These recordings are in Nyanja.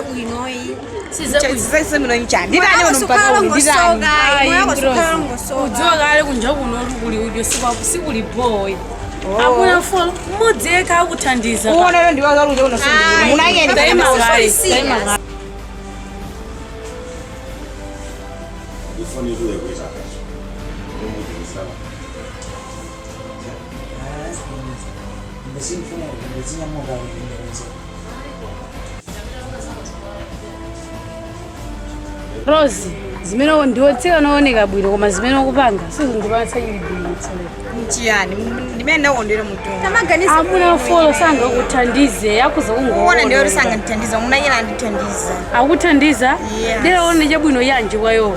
Sizabwinoyi. Sizabwino. Sizabwino nchani? Nditani uno mpaka uno nditani? Udziwa kale kunja kuno kuli udyo sikuli boy. Amuna folo mmodzi yekha akuthandiza. Uona lero ndiwa zaluja uno sindibwino. Munayeni Taima kayi, taima kayi. Ifoni ibuye kuyithatha nje. Umuthi Ndisifuna ndinyamuka ndenze. Rose, zimene ndiwotsika nooneka bwino koma zimene ukupanga sizindipatsa chilimbikitso. Nchiyani? Ndimene ndakondwera mutungu. Amuna folo sangakuthandize akuza Uona ndiyo kungoona. sangandithandiza, munayeni andithandiza. Akuthandiza? Yes. Dera one chabwino yanji kwayo.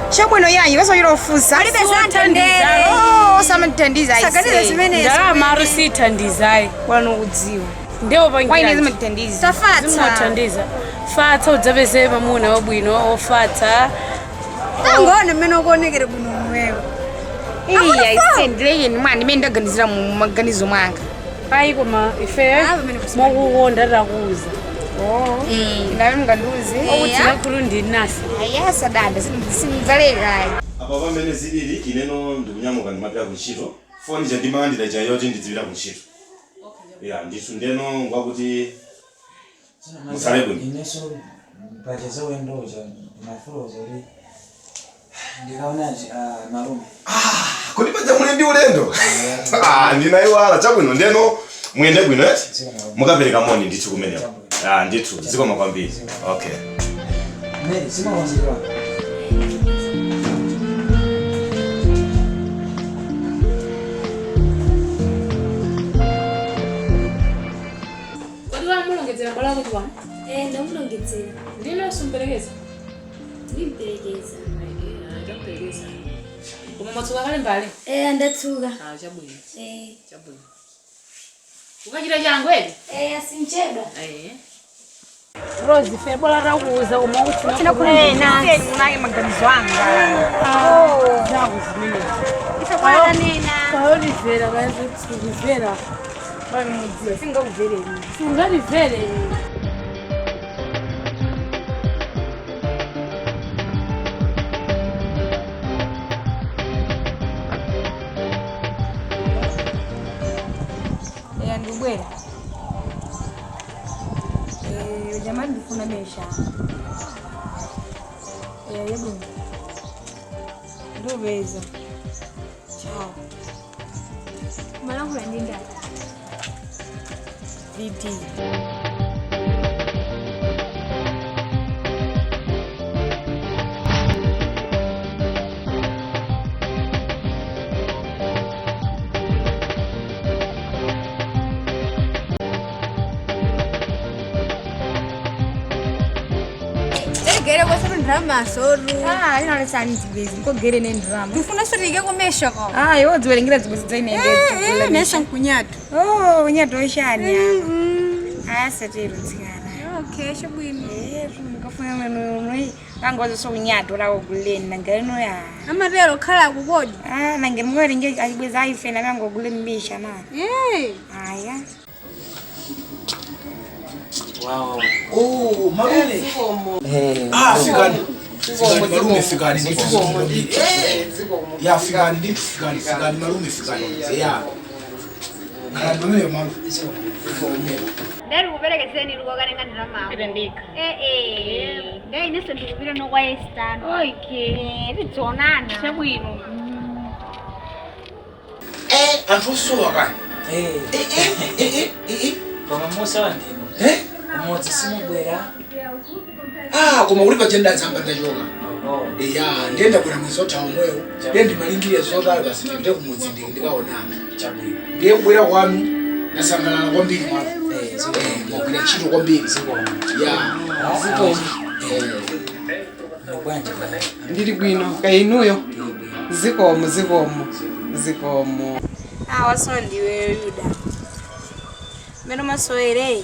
Chabwino yanji wasochera ofusa. Palibe zantendere. Oh, samandithandiza ayi. Saganiza zimenezo. Ndalama aro sithandizayi. Wala nokudziwa. Ndewo Kwa ine pangira. zimandithandiza. Tafatsa. Zimathandiza. Fatsa udzapeze mamuna wabwino ofatsa. Tangoona mmene ukuonekera bwino mwewe. Iya, isendileyeni mwana ndimene ndaganizira mu maganizo mwanga. Ayi koma ife Ah, pamene kusimba. mokukonda takuuza. Oh. Nawe mungandiuze. Okuti kakhulu ndinasi. Ayasa dada, sindzalekayi. Apa pamene zilili ineno ndikunyamuka ndimapita kuntchito. Foni jandimalandira ija yoti ndidzipita kuntchito. Ya, ndithu ndeno ngwakuti musale bwino. Ineso pacheza uyendoja mafulozo li ndikaona malume. Kodi paja muli ndi ulendo? Ah, ndinayiwala chabwino ndeno muyende bwino eti? Mukapereka moni ndithu kumeneko. Ah, ndithu zikoma kwambiri. Okay. Mary simakonzekera. Kodi wamulongedzera bwala kuti wanu? Eh, ndamulongedzera. Ndino sumperekeza? Ndimperekeza. Ndamperekeza. Koma mwatsuka kale mbale? Eh, ndatsuka. Ah, chabwino. Eh. Chabwino. Ukachita changu edi? Eh, asinchedwa. Eh. Rose, ife bola takuuza koma kuti Munake maganizo anga. zako zimene. Ife kwatanena. Kayolivera kayolivera. Pamudziwa, singakuvereni. Sungalivere. Eya ndibwera. Eh, jamani ndifuna mesha. Eya yebwino. Ndubeza. Ciao. Malankhula ndi ndani? VD. Tegere kwese ndrama soru. Ah, inalesani zibwezi, nkogere nendrama. Ndifuna sotike kumesha kwa. Ah, iwo dziwerengera zibwezi dzainenge. Eh, nesha nkunyatu. Oh, unyato oshani. Aya satero tsikana. Okay, chabwino. Eh, ndikafuna mwene kangozo so unyato lawo kuleni nangeno ya. Amatero khala kukodi. Ah, nange mwerenge achibweza aifena kangoguleni misha na. Eh. Aya. Wow. Oh, malume. Eh. Ah, fikani. Fikani malume fikani ndithu. Ya fikani ndithu fikani fikani malume fikani. Ya. Khalani pamene malume. Ndari kuperekezeni lukokatenga ndrama. Ndika. Eh, eh. Ndai inenso ndikupita nokwa Esther. Okay. Tidzonana. Chabwino. Eh, anthu osowa kani. Eh. Eh, eh, eh. Koma musa ndino. Eh? Umodzi simubwera. Ah, koma uli pachenda tsamba ndachoka. Oh. Ya, ndiyenda bwera mwezi othawa omwewo. Ndiye ndimalingirira zotala basi ndipite kumudzi ndikaonana. Chabwino. Ndiye kubwera kwanu ndasangalala kwambiri mwanu. Eh, zikomo. Eh, mwagwira ntchito kwambiri. Zikomo. Ya. Zikomo. Eh. Bwanji kaya. Ndili bwino kainuyo. Zikomo zikomo zikomo. Ah, waso ndiwe Yuda. Meno masoere.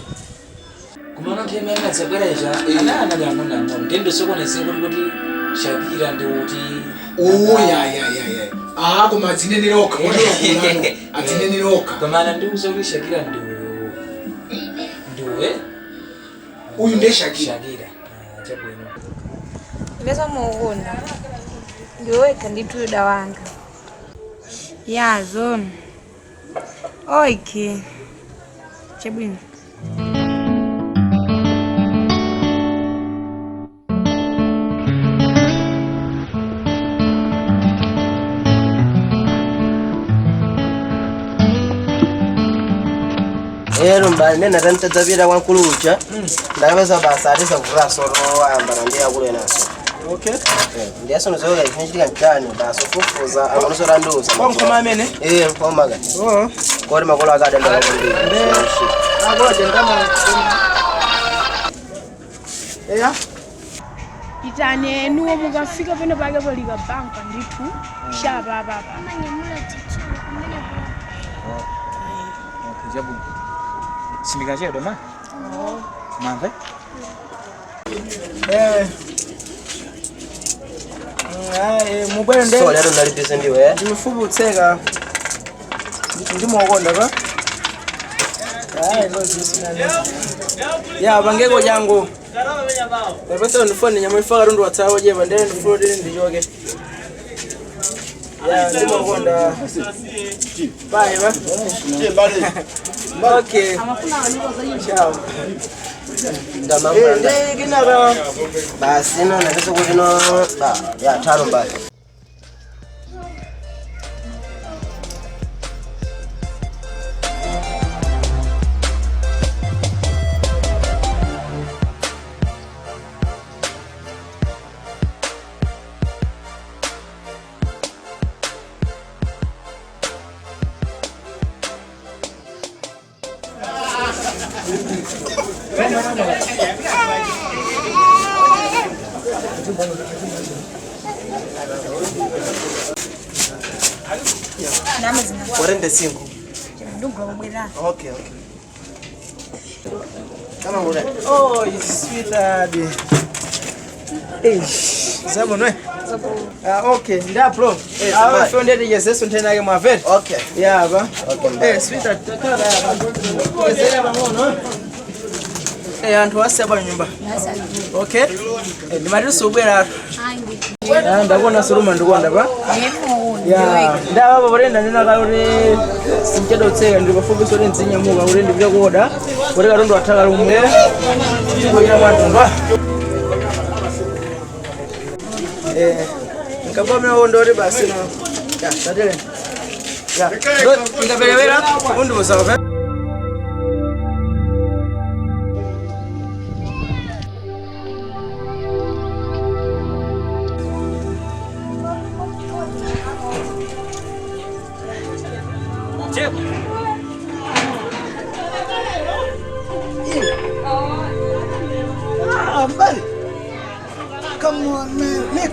Kumana nthawi imene adzabwera ija ana anali ang'onoang'ono ndiye ndisokoneze kuti kuti Shakira ndi kuti Oh, ya ya ya ya. Ah, koma adzinenera okha, wotero adzinenera okha. Koma anandiuza kuti Shakira ndi uyu ndiwe. Uyu ndiye Shakira. Shakira. Ah, chabwino. Ndeza muukunda. Ndiwe wekha ndithu yuda wanga. Ya zona. Okay. Chabwino. Ero mbali nena tantadzapita kwa mkulu uja ndakapeza basa atisa kuvula soro ayambana ndi akulu enaso. Okay. Ndiyaso nozoyoka chinachitika mchani basa ufufuza anganoso tandiuza. Kwa mkoma amene? Eh, mkomaka. Oh. Kodi makolo ake adandala kwambiri. Akoje ndama. Eya. Itani enuwo mukafika pano pake palika banka ndithu shapapapa. Amanyamula titsulo kumene Okay, chabwino. Sindikachedwa ma? Mamve? Eh. Eh, mubwere nde. So lero ndalipise ndiwe eh? Ndimifupi utseka. Ndimuokonda pa. Hayi no zisinane. Ya bangeko jangu. Pepesa ndifone nyama ifaka rundu watsawo je bandere ndifuna kuti ndichoke. Ya ndimuokonda. Bye ba. Okay. Ciao. Ndamamva. Ndi kinaka. Basi ino napesa kuti no ba ya taro mbali. Quarenta e cinco. Ndugula kubwera. Okay, okay. Kama ule. Oh, sweetheart. Eish, zabonwe. Ah, okay, ndapro. Ah, fonde ndijezeso ntena ke mwavere. Okay. Yeah, ba. Okay. Eh, sweetheart, takala ya ba. Kezera bangono. Eh, anthu asaba nyumba. Okay. Eh, ndimati ubwera. Ah, ndakuona suruma ndikuona pa. Ya, ndava paparenda ndina kauri sinchadotseka ndiri pafupi soti ndzinyamuka kuti ndipite kuoda kuti katundu atha kalumwe kuita mwatundwa. Eh, nkapamira ndoti basi no. Ya, tatele. Ya, ndikaperewera undiuza okay? Ah, mbali. Come on, man. Nick.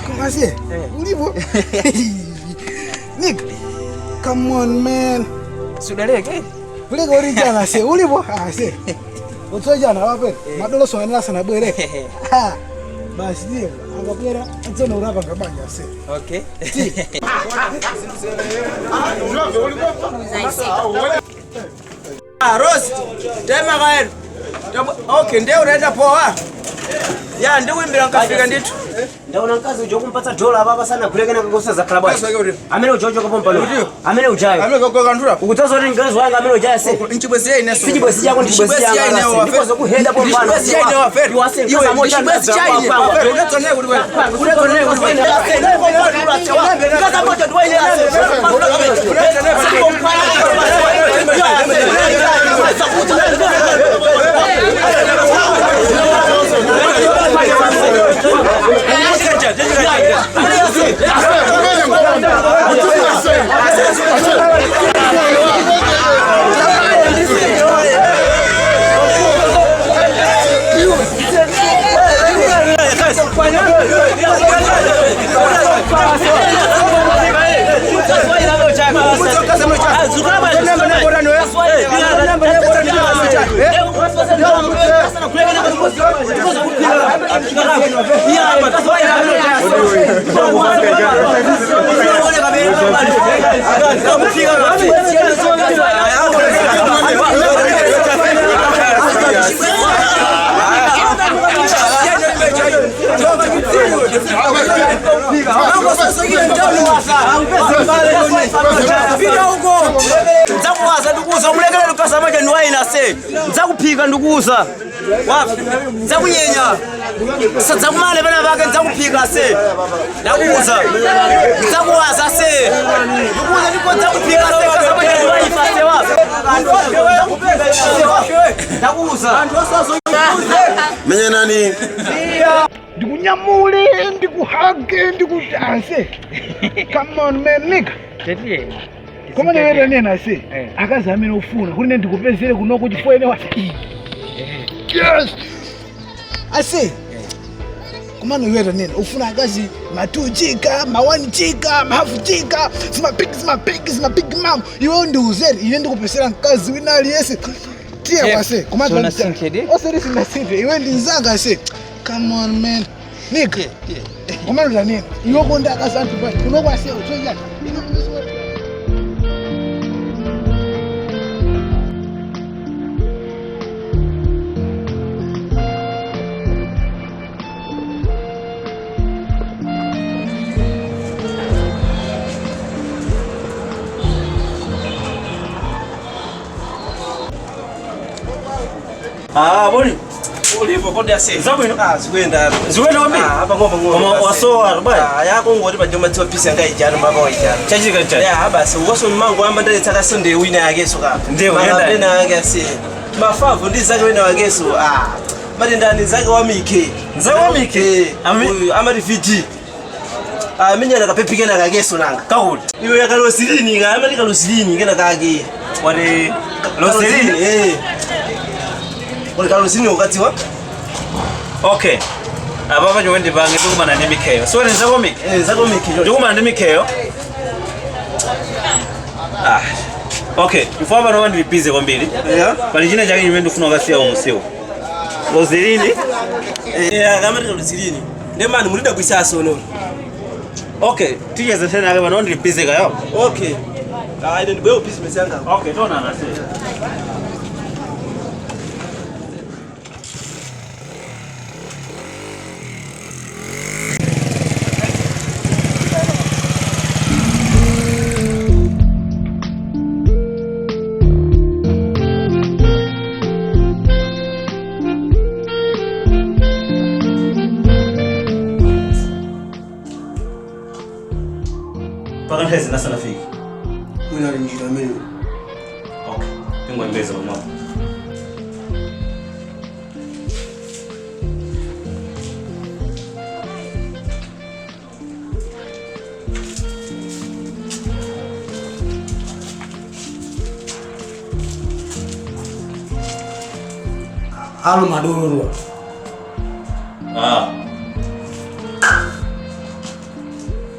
Come on, see. Ulipo. Nick. Come on, man. Sudaleke. Kuleka uri jana se ulipo. Ah, se. Utso jana wape. Madolo so anela sana bwere. Ha. Basi ndiye akabwera adzona urapa ngabanja se. Okay. Ah, Rose. Tema kaelo. Okay, ndiye unaenda poa. Ya, ndikuimbira nkafika ndithu. Ndaona mkazi ujo kumpatsa dola apa sana kulekena kukosa za klabu. Amene ujo ujo kapompa lo. Amene ujayo. Amene kokandura. Ukutsoza kuti mkazi wanga amene ujayo se. Nchibwezi ya ineso. Sichibwezi chako ndi chibwezi changa. Ndikozo kuhenda pompano. Nchibwezi ya ine waferi. Iwe nchibwezi cha ine waferi. Unadzoneye kuti wewe. Unadzoneye kuti wewe. Mkazi moja ndiwe ile. Usamulekele lukasa maja ni waina se. Nzakuphika ndikuuza. Wapi? Nzakunyenya. Sadzakumale pena pake nzakuphika se. Ndakuuza. Nzakuwaza se. Ndikuuza ndiko nzakuphika se kasa maja ni waifa se wapi? Ndakuuza. Menye nani? Ndikunyamule, ndikuhage, ndikudanse. Come on man, nigga. Koma ndewera nena se. Akazi amene ufuna kuti ine ndikupezere kunoko chifukwa ine wati. Yes. Ase. Komano iwera nena ufuna akazi ma 2 chica, ma 1 chica, ma half chica, zima big zima big zima big mom. Iwe ndiuzere ine ndikupezera mkazi wina aliyense. Tiye wase. Komano oseri sinasinthe iwe ndinzanga se. Come on man. Nigga. Komano lanena iwe konda akazi anthu pa kunoko ase uchoya. Ah, boni. Ulipo konde ase. Zabwino. Ah, zikwenda. Zikwenda kwambiri? Ah, apa ngomba ngomba. Koma wasowa rubai. Ah, yako ngoti pa joma tsiwa pisi anga ijana mama wa ijana. Chachika chani. Ya, basi ukoso mango amba ndale tsaka Sunday wina yake so ka. Ndiye uyenda. Mapena yake ase. Mafavu ndi zake wina wake so. Ah. Mati ndani zake wa Mike. Nzake wa Mike? Ami amati VG. Ah, minya nakapepike na kakeso nanga. Kakuti. Iwe yakalosilini ka, amati kalosilini kena kake. Wati losilini? Eh. Wali kalosini ukatsiwa? Okay. Apa pacho wendipange ndikumana ndi Mikheyo. So ni zako Mike? Eh, zako Mike. Ndikumana ndi Mikheyo. Ah. Okay, chifukwa pano ndili busy kwambiri. Yeah. Pali china chake chimene ndikufuna kukasiya umusiku. Losilini? Eh, amati kalosilini. Ndi mani mulida kuisaso no. Okay, ticheze tena ake pano ndili busy kayo. Okay. Ah, ine ndibweyo business yanga. Okay, tonana se. Mpaka nthawi zinasanafike. Wina ali njira amene. Okay, tingoyembeza pamwapo. Alo madololo. Ah.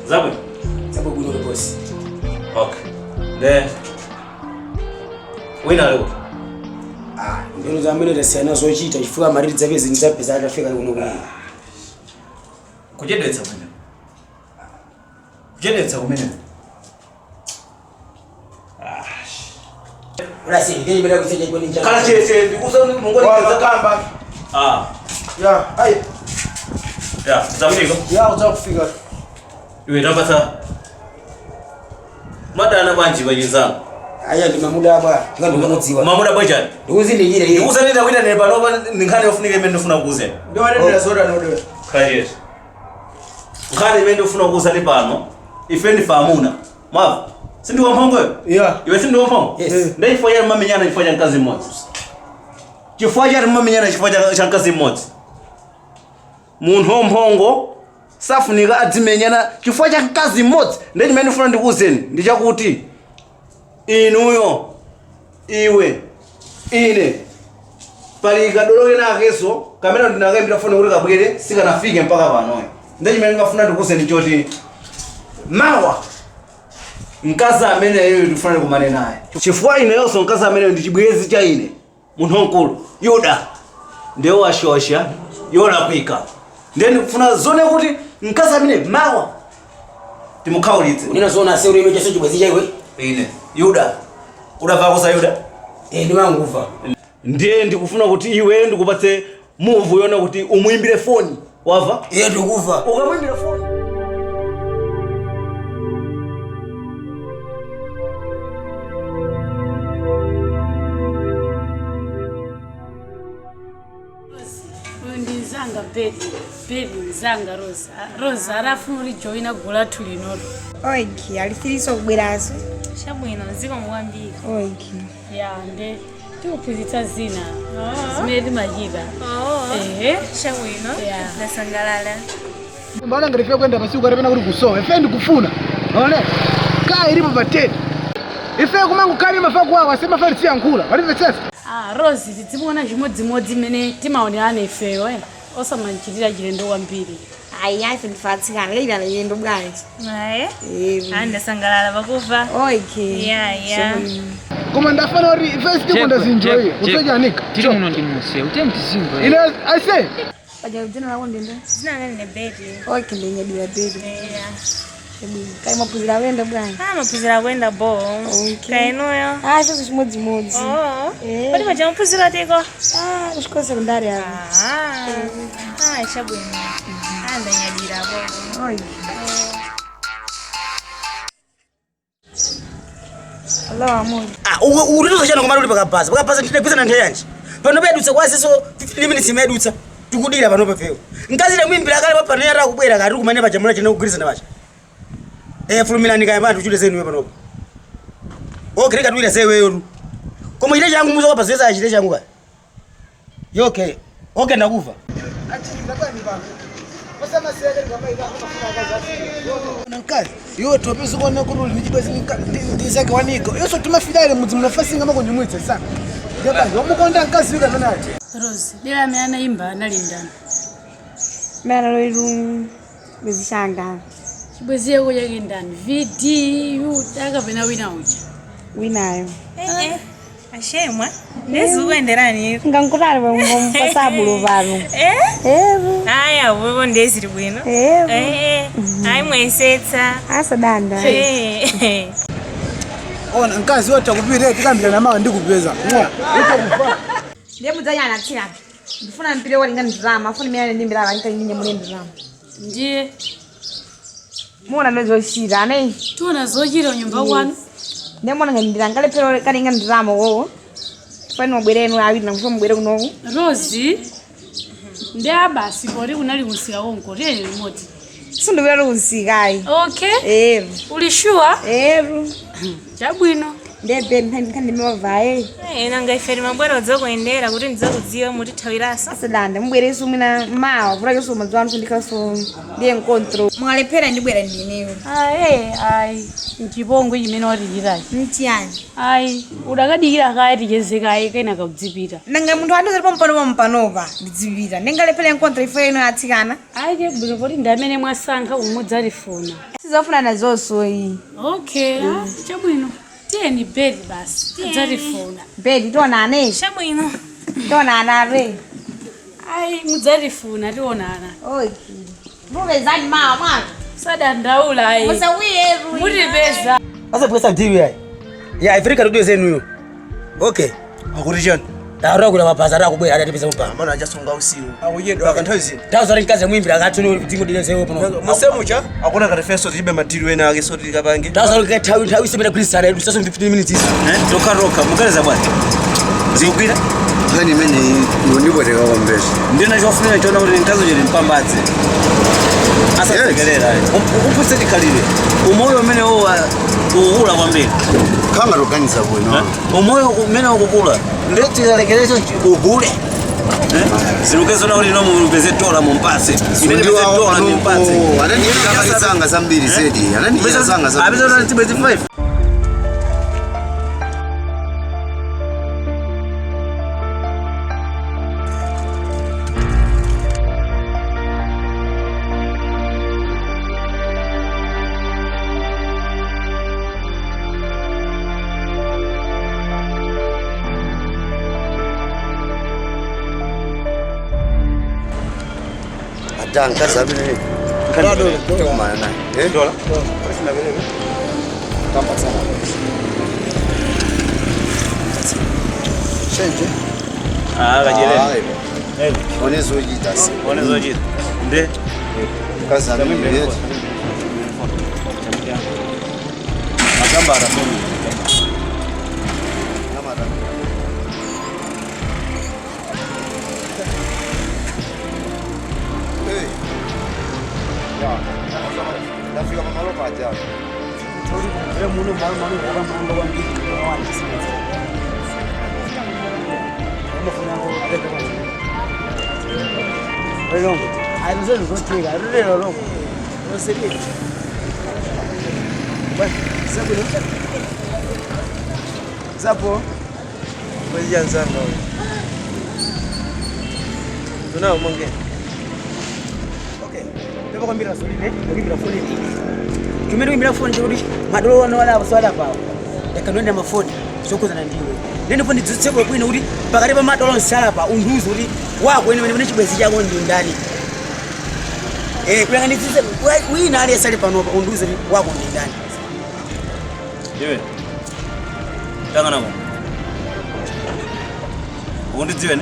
Zabwino. Zabwino boss. Okay. Then wina leo. Ah, ndino zamene tasiyana zochita chifukwa mari dzapezi ndidzapeza atafika kuno kuno. Kuchedwetsa kumene. Kuchedwetsa kumene. Urasi ndini bila kuseja kweni njala. Kala chete ndikuza mungoni kamba. Ah. Ya, ai. Ya, zafika. Ya, uzakufika. Iwe tapasa. Madana bwanji banyizana. Aya ndi mamuda abwa, tikandikudziwa. Mamuda bwajani. Ndikuzindikire iye. Ndikuzanenda kuita ne pano nkhani yofunika imene ndifuna kukuuzeni. Ndio zoda nodo. Khalid. Nkhani imene ndifuna kukuuzani pano, ife ndife amuna. Mwavu. Si ndiwe mphongoyo? Yeah. Iwe si ndiwe mphongo? Yes. Ndi chifukwa chani mumamenyana chifukwa cha mkazi mmodzi. Chifukwa chani mumamenyana chifukwa cha mkazi mmodzi. Munthu wamphongo safunika adzimenyana chifukwa cha mkazi mmodzi. Ndi chimene ndifuna ndikuuzeni ndi chakuti inuyo iwe ine pali kadolo kena akeso kamene ndinakayambira foni kuti kabwere sikanafike mpaka panoyo. Ndi chimene ndingafuna ndikuuzeni choti mawa mkazi ameneyo ndifuna ndikumane naye chifukwa ineyonso mkazi ameneyo ndi chibwenzi cha ine munthu wamkulu Yuda ndiye washosha yolakwika ndiye ndikufuna zone kuti mkazi amene mawa timukhaulitse. Unena zona ase uri mechaso chibwenzi cha iwe. Ine Yuda udavako za Yuda? Eh, ndimanguva. Ndiye ndikufuna kuti iwe ndikupatse move yona kuti umuimbire foni wava? Iye ndikuva. Ukamuimbira foni. Beti Beti mzanga Rose. Rose arafuna ulijoyina gulu lathu linolo. Oiki, alifiriso kubweraso. Chabwino, zikomo kwambiri. Oiki. Ya nde tikuphunzitsa zina zimene timachita. Ehe. Chabwino. Yeah. Ndasangalala. Mbona ngati kwenda pasiku kapena kuti kusowa ife ndikufuna one kaya ilipo pa 10 ife kumangu kali mafa kuwawa sema fa tiyankhula palimvetsetsa. Ah, Rose tidzimuona chimodzimodzi mmene timaonerana ifeyo osamanchitira chilendo kwambiri. Ayi, ayi ndifatsikana leila lendo bwanji. Aye. Ah, ndasangalala pakuva. Oiki. Yeah, yeah. Koma ndafana kuti ife sitikonda zinjoyi kusochanika Tiri muno ndi muse, uteni tizingwe. ine aise Paja dzina lako ndende? Dzina langa ndine Beti. Oiki ndinyadira Beti. Yeah. Kai maphunzira kuyenda bwanji? Ah, maphunzira kuyenda bo. Okay. Kainuyo. Ah, chose chimodzimodzi. Oh. Pali paja maphunzira tiko? Ah, kuchikolo sekondari apo. Ah. Ah, chabwino. Ah, ndanyadira po. Oiki. Hello, amor. Ah, uritoza chano komari uli pakabhaza pakabhaza ndinagwirizana nthawi yanji pano payadutsa kwaziso 15 minutes imayadutsa tikudira pano pafewo mkazi tamuimbira kale papano yara kubwera kati kumane paja muna chene kugwirizana pacha fulumirani kaya panthu chule zenuwe panopo okay tikatwira zeweyotu koma chite changu muza kwabhaza chite changu kaya okay okay ndakuva. Mkazi iwe topeza kuona kuti uli ndichibwezi ndizake wanika yonso timafidale mudzi munafasinga makunyumwitsa sana ndiyabanje wamukonda mkazi yuka amenayo. Rose, dera amene anayimba anali ndani? Mera loiru bezishanga. Chibwezi yako chake ndani? VD kapena wina uja? Winayo. Eh, ashemwa. Ndezikuyenderani. Ngankutali pasabulo pano. Eh? Evu. Aya, wewe ndezili bwino. Evu. Eh. Ayi mwesetsa. Asadanda. Eh. Ona mkazi wote akupita tikambirana mawa ndikupeza. Ndiye mudzanyana tsira. Ndifuna mpire walinga ndirama, afuna mene ndimbira la nka mune ndirama. Ndiye Muona nezochita ane. tiona zochita nyumba kwanu. Ndiye muona ngandira ngalephera kalinga ndirama wowo. Fani mabwere enu awiri nakufa mubwere kunoku. Rose ndi abasi poti kunali kunsika konko tiyeni limodzi. Sindibwera kunsikayi. Okay. Evu. Uli sure? Evu. Chabwino. Ndiye babe nkhani Eh, nanga ife timabwera udzakuyendera kuti ndidzakudziwa mutithawirasa. Asadanda mubwereso mwina mawa vulakeso madzuwa anu sindikhaso ndiye nkontro. Mwalephera ndibwera ndineyo. Ayi ayi nchipongwe chimene watichitachi. Mtiyani. Ayi udakadikira kaye ticheze kaye kena kaudzipita. Nanga munthu andozali pampano pampanopa ndidzipita. Ndingalephera nkontro ifo ino atsikana. Ayi chabwino poti ndi amene mwasankha kumudzalifuna. Sizofuna nazonso iyi. Okay, ah, chabwino. Tiyeni bedi basi mudzalifuna. Bedi tionane. Chabwino. Tionana be. Ayi mudzalifuna tionana. Okay. Mupezani mawa mwana. Sadandaula ayi. Musawiyeru. Mutipeza. Asabwesa diwi yayi ya ifrika tudiwe zenuyo okay akuti chani tarakula mabhaza arakubwera adatipeza mubhama mana achasunga usiku akuyedwa kanthawi zino tauza kuti mkazi amuimbira akatsuni dzingodile zewo pano musemucha akuna kati feso tilibe madiri ena ake so tikapange tauza kuti nthawi nthawi isepera gwirizana yedu saso 15 minutes izi tokha mukaleza bwanji zikugwira nkhani imene yondipweteka kwambiri ndina chofunira chona kuti mkazi uja ndimpambadze asasekerera uphunse tikhalire umoyo umene ukukula kwambiri khanga toganiza bwino umoyo umene ukukula nditikalekerecho ugule zilukezona kuti nomupeze dola mumpatse ine ndipeze dola ndimpatse anandiyira zambiri zedi anandiyira zanga zambiri apeza tibwezi 5. Ata mkazi amene tikumana naye dola chenje. Ah, kajeleni. One zochita si One zochita nde mkazi amene magamba arasoma. Zapo kweziyanzanga uyu tunawo monge Okay. Pepa kwambira solide, ndakuimbira foni iyi. Chimene kuimbira foni chikuti madolo wano wala apo apawo. Ndakanonda mafoni zokhuzana ndiwe. Ndene foni dzitseko bwino kuti pakati pa madolo onsala pa unduze kuti wako ene mene chibwezi chako ndi ndani. Eh, kuyang'anitsitse wina aliyense ali panopa unduze kuti wako ndi ndani. Iwe. Tangana ko. Ukundidziwe ne?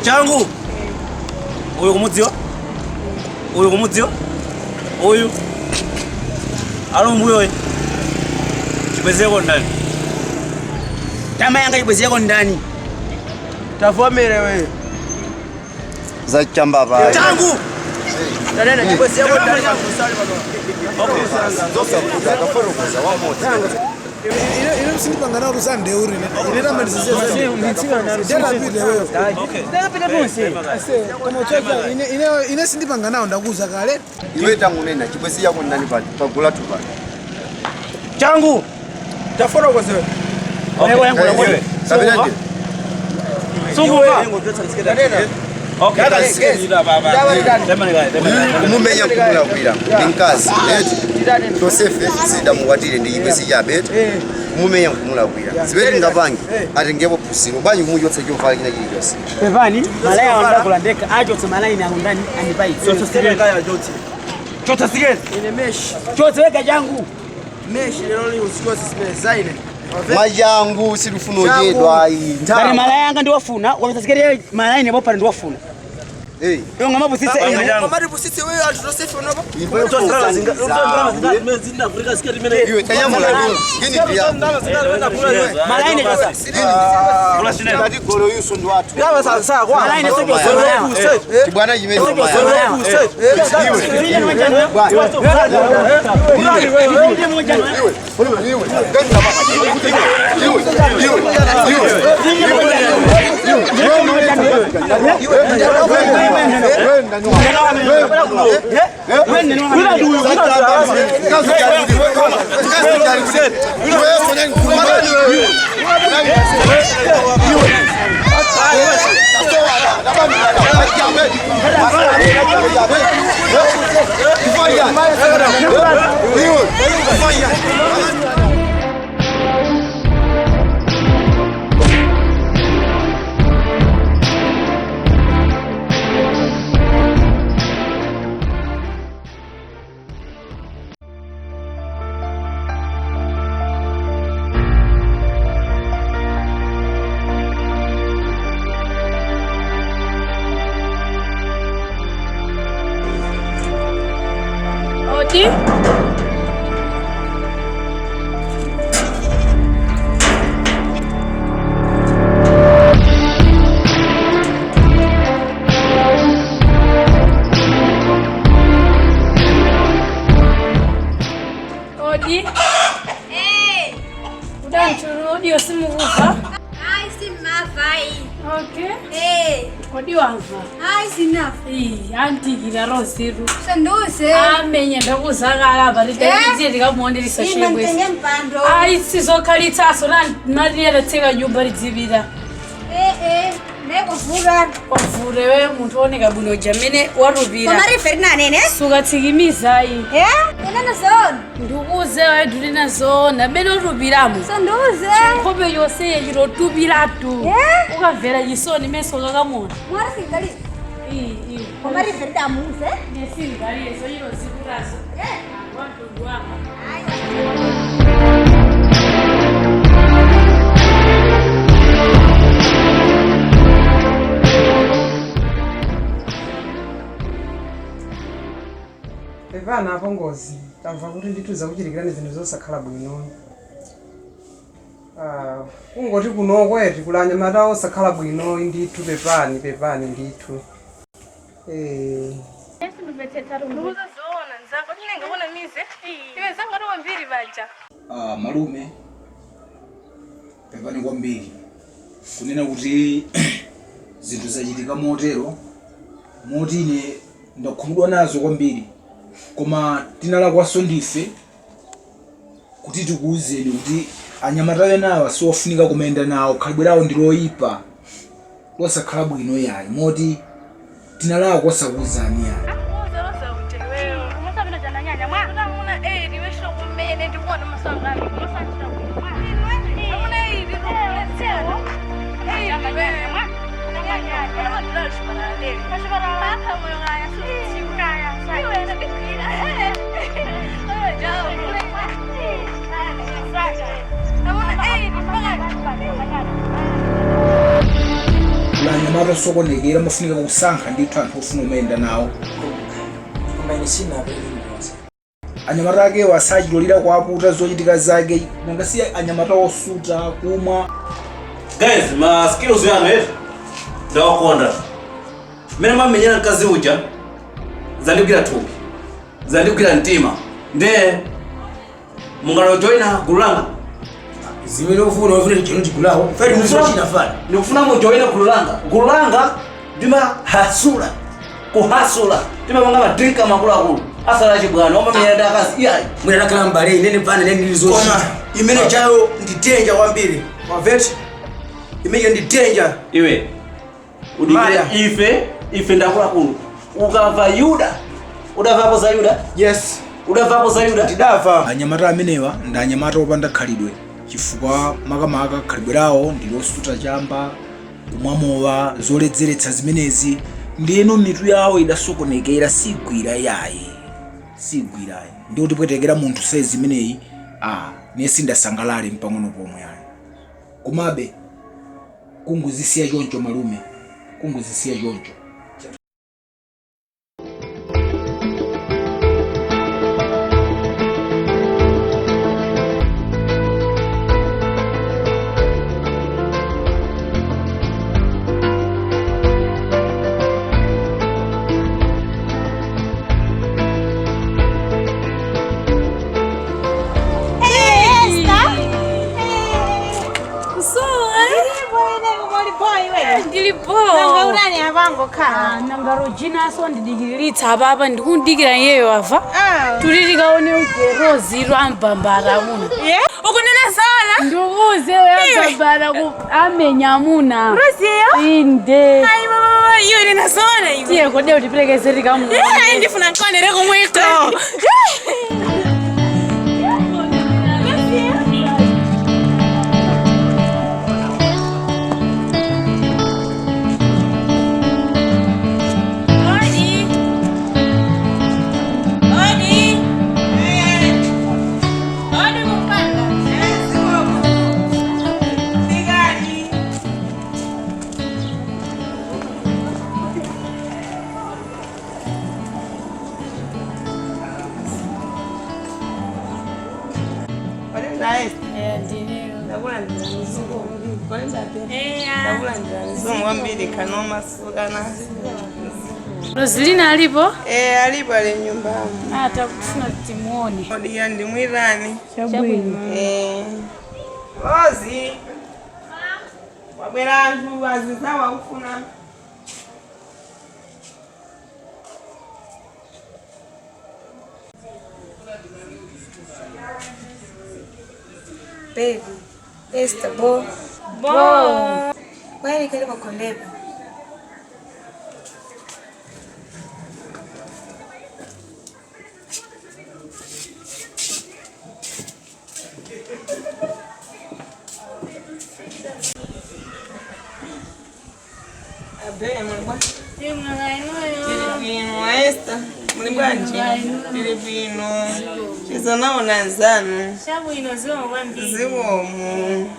Changu. Uyu kumudziwa? Uyu kumudziwa? Uyu. Alo mbuyo uyu. Chibwezi chako ndani? Tama yanga chibwezi chako ndani? Tavomere wewe. Zachamba pa. Changu. Tanena chibwezi chako ndani. Zosakuza akafotokoza wamodzi. Ine msindipanga nawo tusande uri ine ine sindipanga nawo ndakuza kale. Iwe tangunena chibwezi chako ndani pa pagulatu pano. Changu. Tafotokoza wewe. Okay. Kapena ndi. Sunguva. Okay. Kumumenya kumulakwira ndi mkazi eti Josefe sidamukwatire ndi chibwezi chabe eti kumumenya kumulakwira zimene tingapange atengepo phunziro bwanji kumuchotsa chovala china chilichonse. Pepani, malaya wandakula ndeka achotse malaini ako ndani andipaitse. Chotsa siketi. Ine mesh. Chotse weka changu. Mesh lero li usikwasi simene zaine. Machangu sitifuna uchedwa ayi. Ngati malaya anga ndiwafuna, wapeza siketi malaini apo pano ndiwafuna. Eh. Iwe ngamapusitse ine. Komati pusitse wewe anthu Josefe unopa. Iwe tanyamula ngini ndiya. Malaini chotsa. Ngati golo yuso ndi wathu. Ndaba sasa kwa. Malaini sochotsa. Chibwana chimene. Odi. Odi. Eh. Udanchuru odi osimukuva. Ayi simava ayi. Okay. Eh. Kodi wamva? Ayi sinafa. Ii, antikira roziru. Sanduze. Amenye ndakuzakala apa titaitiye tikamuonderisa Ine chibwezi. mtenge mpando. Ayi sizokhalitsaso natiyera nyumba lidzipita. Eh eh. Ndikuvuka. Wavure wewe munthu oneka bwino jamene warupira. Koma rife rinanene? Sukatsikimizayi. Eh? Unena zona. Ndikuze wewe ndinena zona amene utupiramo. Sanduze. Nkhope yonse chitotupiratu. Eh? Ukamvera chisoni meso kakamona. Mwari singali. Ii ii. Koma rife ridamuze. Nesingaliye zoyiro zikurazo. Eh. Wantundu wako. Pepani apongozi tamva kuti ndithu zakuchitikirani zinthu zosakhala bwino. Ah, kungoti kuno kweti kuli anyamata osakhala bwino ndithu pepani pepani ndithu. Eh. Ndikuza zoona nzako tine Sindingakunamize. Iwe zanga kwambiri baja. Ah, malume pepani kwambiri kunena kuti zinthu zachitika motero moti ine ndakhumudwa nazo kwambiri koma tinalakwanso ndife kuti tikuwuzeni kuti anyamata enawa siwofunika kumenda nawo khalidwe lawo ndi loyipa losakhala bwino yayi moti tinalakwa osakuwuzani yayi. Akuuza rosa uchewewe. Umusabina chananyanya mwa. Utamuna iwe shokumene ndikuona masangano. Umusachita kumwa. Amuna iri rokuletsewo. Iwe mwa. Kula anyamata osokonekera amafunika kusankha ndithu anthu ofuna umayenda nawo. Koma ine sinapereke ndonse. Anyamata akewo asachitolera kuaputa zochitika zake nangasiya anyamata osuta kumwa. Guys, ma skills yanu eti ndawakonda. Mmene mamenyera mkazi uja zandigwira thupi, zandigwira mtima, nde mungalojoyina gulu langa. Zimene ufuna ufuna chino chigulawo feri musochina fana. Ndikufuna mujoyina gulu langa. Gulu langa ndimahasula kuhasula, timapanga madrinka makuluakulu asala chibwana omamenyera ndi akazi iyayi. Mwina nakhala mbale inene pana inene ndilizochita. Koma imene chayo ndi danger kwambiri. Wamveti? Imene ndi danger. Iwe udikire ife ndakuluakulu. Ukamva Yuda, udamvapo za Yuda? Yes. Udamvapo za Yuda? Ndidamva. Anyamata amenewa ndi anyamata opanda khalidwe chifukwa makamaka khalidwe lawo ndi losuta chamba, kumwa mowa, zoledzeretsa zimenezi, ndiyeno mitu yawo idasokonekera sigwira yayi sigwirayi ndi kutipwetekera munthu saizi imeneyi. Ah, ne sindasangalale mpang'ono pomwe ayi. Komabe kungozisiya choncho malume, kungozisiya choncho. Nanga Rojina so ndidikiriritsa apapa ndikundikira iyeyo ava tuli tikaone uje Rozi ambambara amuna. Ukunena sana? Ndikuuze ambambara amenya amuna. Roziyo? Inde. Ayi mama, iyo nena sana iwe. Tiye kode utiperekeze tikamuone. Ayi ndifuna nkonere kumweko. Roselina alipo? Eh, alipo ali nyumbani. Ah, takufuna timuone. Odiya ndimwirani. Chabwino. Eh. Rozi. Wabwera anthu azizawa kufuna. Baby, Esther, bo. Bo. Wayelekele kwakhondepo. Abe, muli bwa? Tili bwino, Esther. Muli bwanji? Tili bwino. Chizonaona nzanu. Chabwino zikomo kwambiri. Zikomo.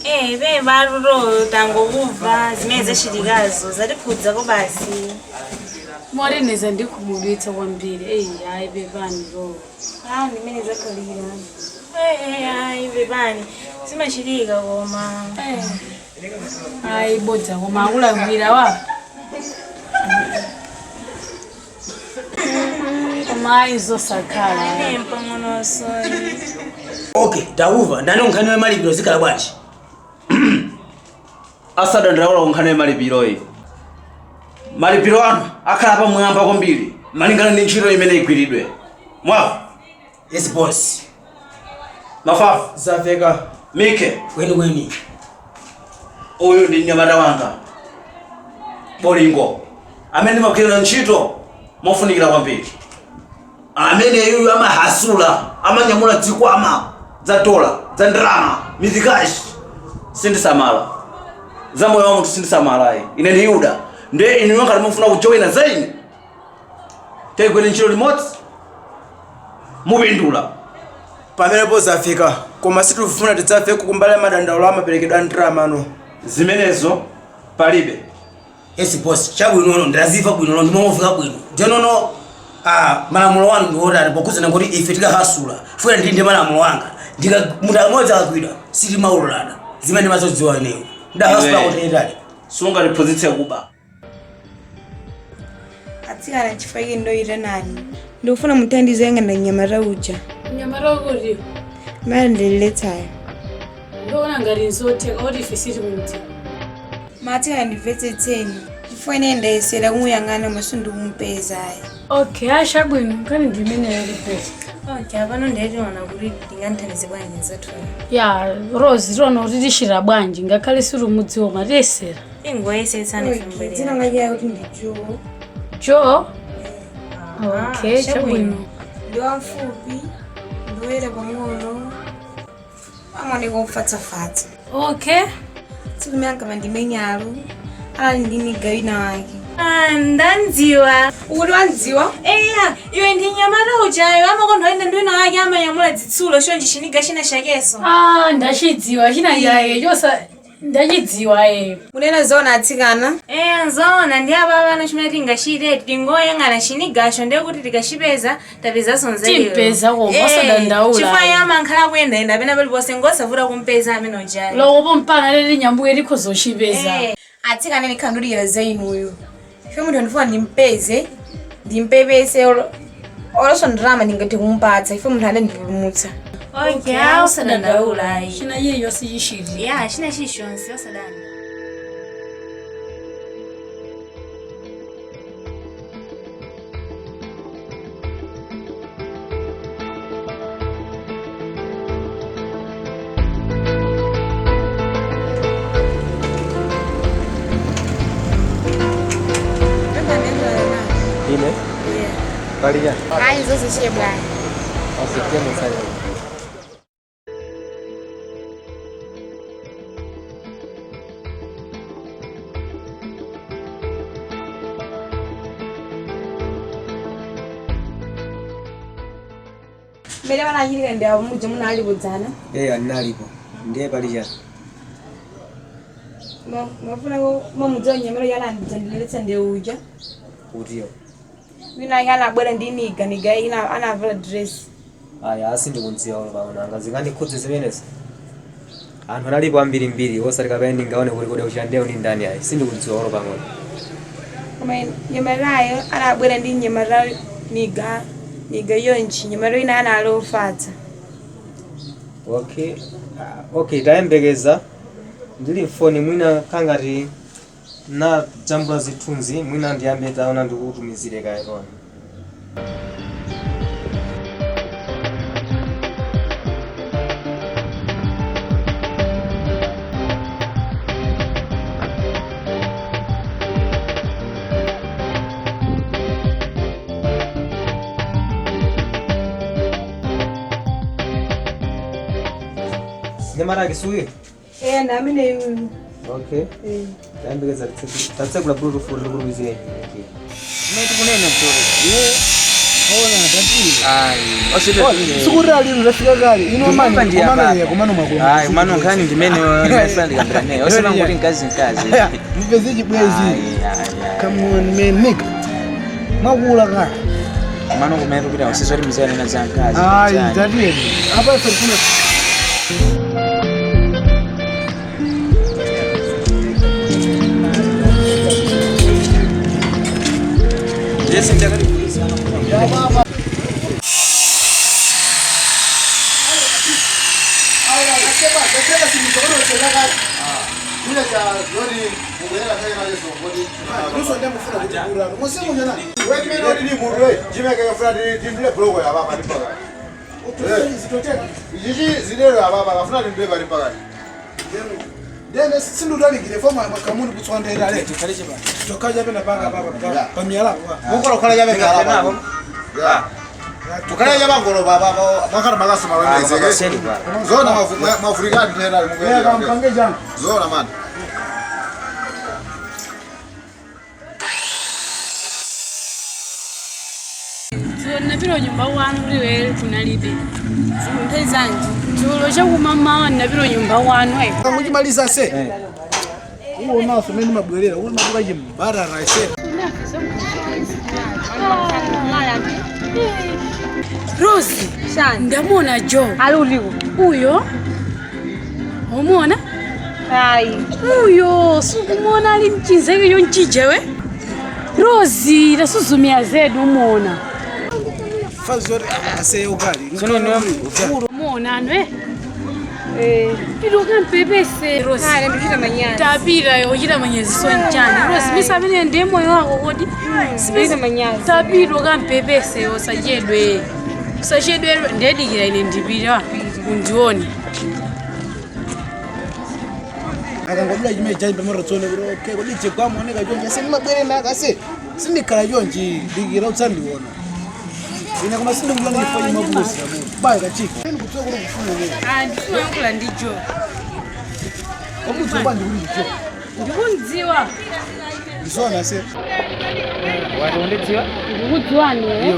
Eh, be barulo tangokuva zimene zachitikazo zatikhudzako basi. Moreneza ndikhumudwitsa kwambiri. Eyi hayi bebani ro. Ah, ndimene zakhalira. Eh, hayi bebani. Zimachitika koma. Hayi bodza koma akulakwira wa. Koma ayi zosakhala. Ine mpang'ono sorry. Okay, tauva ndani nkhani ya malipiro zikhala bwanji? Asadandaula kunkhani ya malipiroyi. Malipiro anu akhala pamwamba kwambiri malingana ndi ntchito imene igwiridwe. Mwafu? Yes boss. Mafafu? Zafeka. Mike? Kwenikweni. Uyu ndi mnyamata wanga Bolingo amene ndimagwirira ntchito mofunikira kwambiri, amene yuyu amahasula, amanyamula dzikwama za dola, za ndalama, mizikashi. Sindisamala za moyo wa munthu, sindisamalayi. Ine ndi Yuda. Ndiye inu ngati mufuna kujoyina za ine, tigwire ntchito limodzi, mupindula. Pamenepo zafika, koma sitifuna tidzafe kukumbala madandaulo amaperekedwa ndalama ano. Zimenezo palibe. Yes boss, chabwinono ndaziva bwino ndimomveka bwino. Ndenono malamulo wanu ndi otani pokhuzana kuti ife tikahasula funa ndili ndi malamulo anga ndika munthu amodzi akagwidwa sitimaululana zimene mazodziwa ineyo ndahasula Iwe. kuti itali. Sungatiphunzitse kuba. Atsikana, chifukwa ike ndoyita nani, ndikufuna muthandize yang'ana mnyamata uja. Mnyamata wakuti? Mali ndililetsayo. Ndikuona ngati nzotheka kuti ife sitikumdziwa. Matsikana, ndimvetsetseni, chifukwa ine ndayesera kumuyang'ana maso ndikumpezayo. Okay, ashabwino nkhani ndi imeneyo ilipo. Okay, apano ndiyationa kuti ndinganthandize bwanji nzathuyo. Ya Rose, tiona kuti tishira bwanji ngakhale sitimudziwa matiyesera. Ingoyesetsani ife. Dzina lake kuti ndi Joe. Joe? Okay, chabwino. Ndi wamfupi, ndiwoyera pang'ono, amaoneka ofatsafatsa. Okay. Tsiku limene ankamandimenyalo anali ndi niga wina wake. Ndandziwa. Ukuti wandziwa? Eya, iwe ndi nyamata ujayo amakonda oyenda ndi wina wake amanyamula zitsulo chonchi chiniga china chakeso. Ah, ndachidziwa china chaye chosa ndachidziwa eyo. Munena zoona atsikana? Eya, nzoona. Ndi apa pano chimene tingachite, tingoyang'ana chinigacho, ndiye kuti tikachipeza tapezanso nzeru. Timpeza koma, osadandaula. Chifukwa iye amankhala kuyendayenda pena paliponse, ngosavuta kumpeza amene ujayo. Lokopo mpana leti nyambuye tikhozochipeza. Atsikana, ndikhala ndudikira za inuyo. Ife munthu ndifuna ndimpeze, ndimpepese, olonso ndalama ndingathe kumupatsa ife munthu anandipulumutsa. Okay, osadandaula. China chilichonse chishiti. Ya, china chilichonse osadanda. Ine? Palija? Ayi, zonse chiye bwana. Asitemo sale. Mmene panachilika ndi apo mudzi munalikudzana. Eh, analipo. Ndiye palija. Mafuna mamudziwa nyamero yalandiletsa ndi uja. Kutiyo. Wina ake anabwera ndi niga niga ina anavala dress. Aya, asindikundziwa ulo pano anga zingandikhudze zimenezi. Anthu analipo ambirimbiri osati kapena ndingaone kuti kodi ucha ndewu ndi ndani ayi sindikudziwa ulo pang'ono. Koma nyamatayo anabwera ndi nyamata niga niga yonchi nyamata ina analofatsa. Okay. Okay, tayembekeza ndili mfoni mwina kangati na jambula zithunzi mwina ndiyambe taona ndikutumizire kaye kona. Nyamara kisuyi? Eh, na amene yuyu. Okay. Tayembekeza tatsekula bluetooth ndikutumizire. Kunene mtoro. Sikuti alino lafika kale ino mani kumamenya kumano mwako. Ayi, mano nkhani ndimene ndikambira naye. Osema ngoti mkazi mkazi. Mupeze chibwezi. Come on man, nigga. Mwakula kale. Mano kumene kupita usizoti mzee anena za mkazi. Ayi, tatiyeni. Apa ife tifuna Then sindutalikire foma makamuni kutsondera le tokaja pena panga papa pamiyala Mukolo khala yabe ngalapa. Tukhala yabe ngolo baba makhala makasoma wendezeke. Zona mafurikani tena mpange jana. Zona man. Napiro nyumba wanu liwele kunalibe. Mpezanji. Tulo chakumama napiro nyumba wanu eh. Muchimaliza se. Uwo naso mene mabwerera uri mabuka chimbarara se. Rose, ndamona Joe. Ali uliwo. Uyo? Umuona? Ai. Uyo, sukumuona ali mchinzeke yo nchijewe. Rose, tasuzumia zedu umuona. Fazori ase ukali. Sono ni Umuona nwe? Pilo kampepese Rose. Ah, ndikuchita manyazi. Tapira yo uchita manyazi so nchani. Rose, misa amene ndiye moyo wako kodi. Ndikuchita manyazi. Tapiro kampepese usachedwe. Usachedwe ndedikira ine ndipira undione. Akangobula chimene chaimba marotsone kuti okay kodi chekwamuoneka chonje sindimabwere naka se sindikhala chonje dikira utsandiona. Ine koma sindikula ndifanye mabusi baya kachika. Ndikutswa kuti kufuna nini? Ah, ndifuna yankula ndi Joe. Omutso bandi kuti Joe. Ndikundziwa. Ndisona se. Wati undidziwa? Ndikudziwani eh?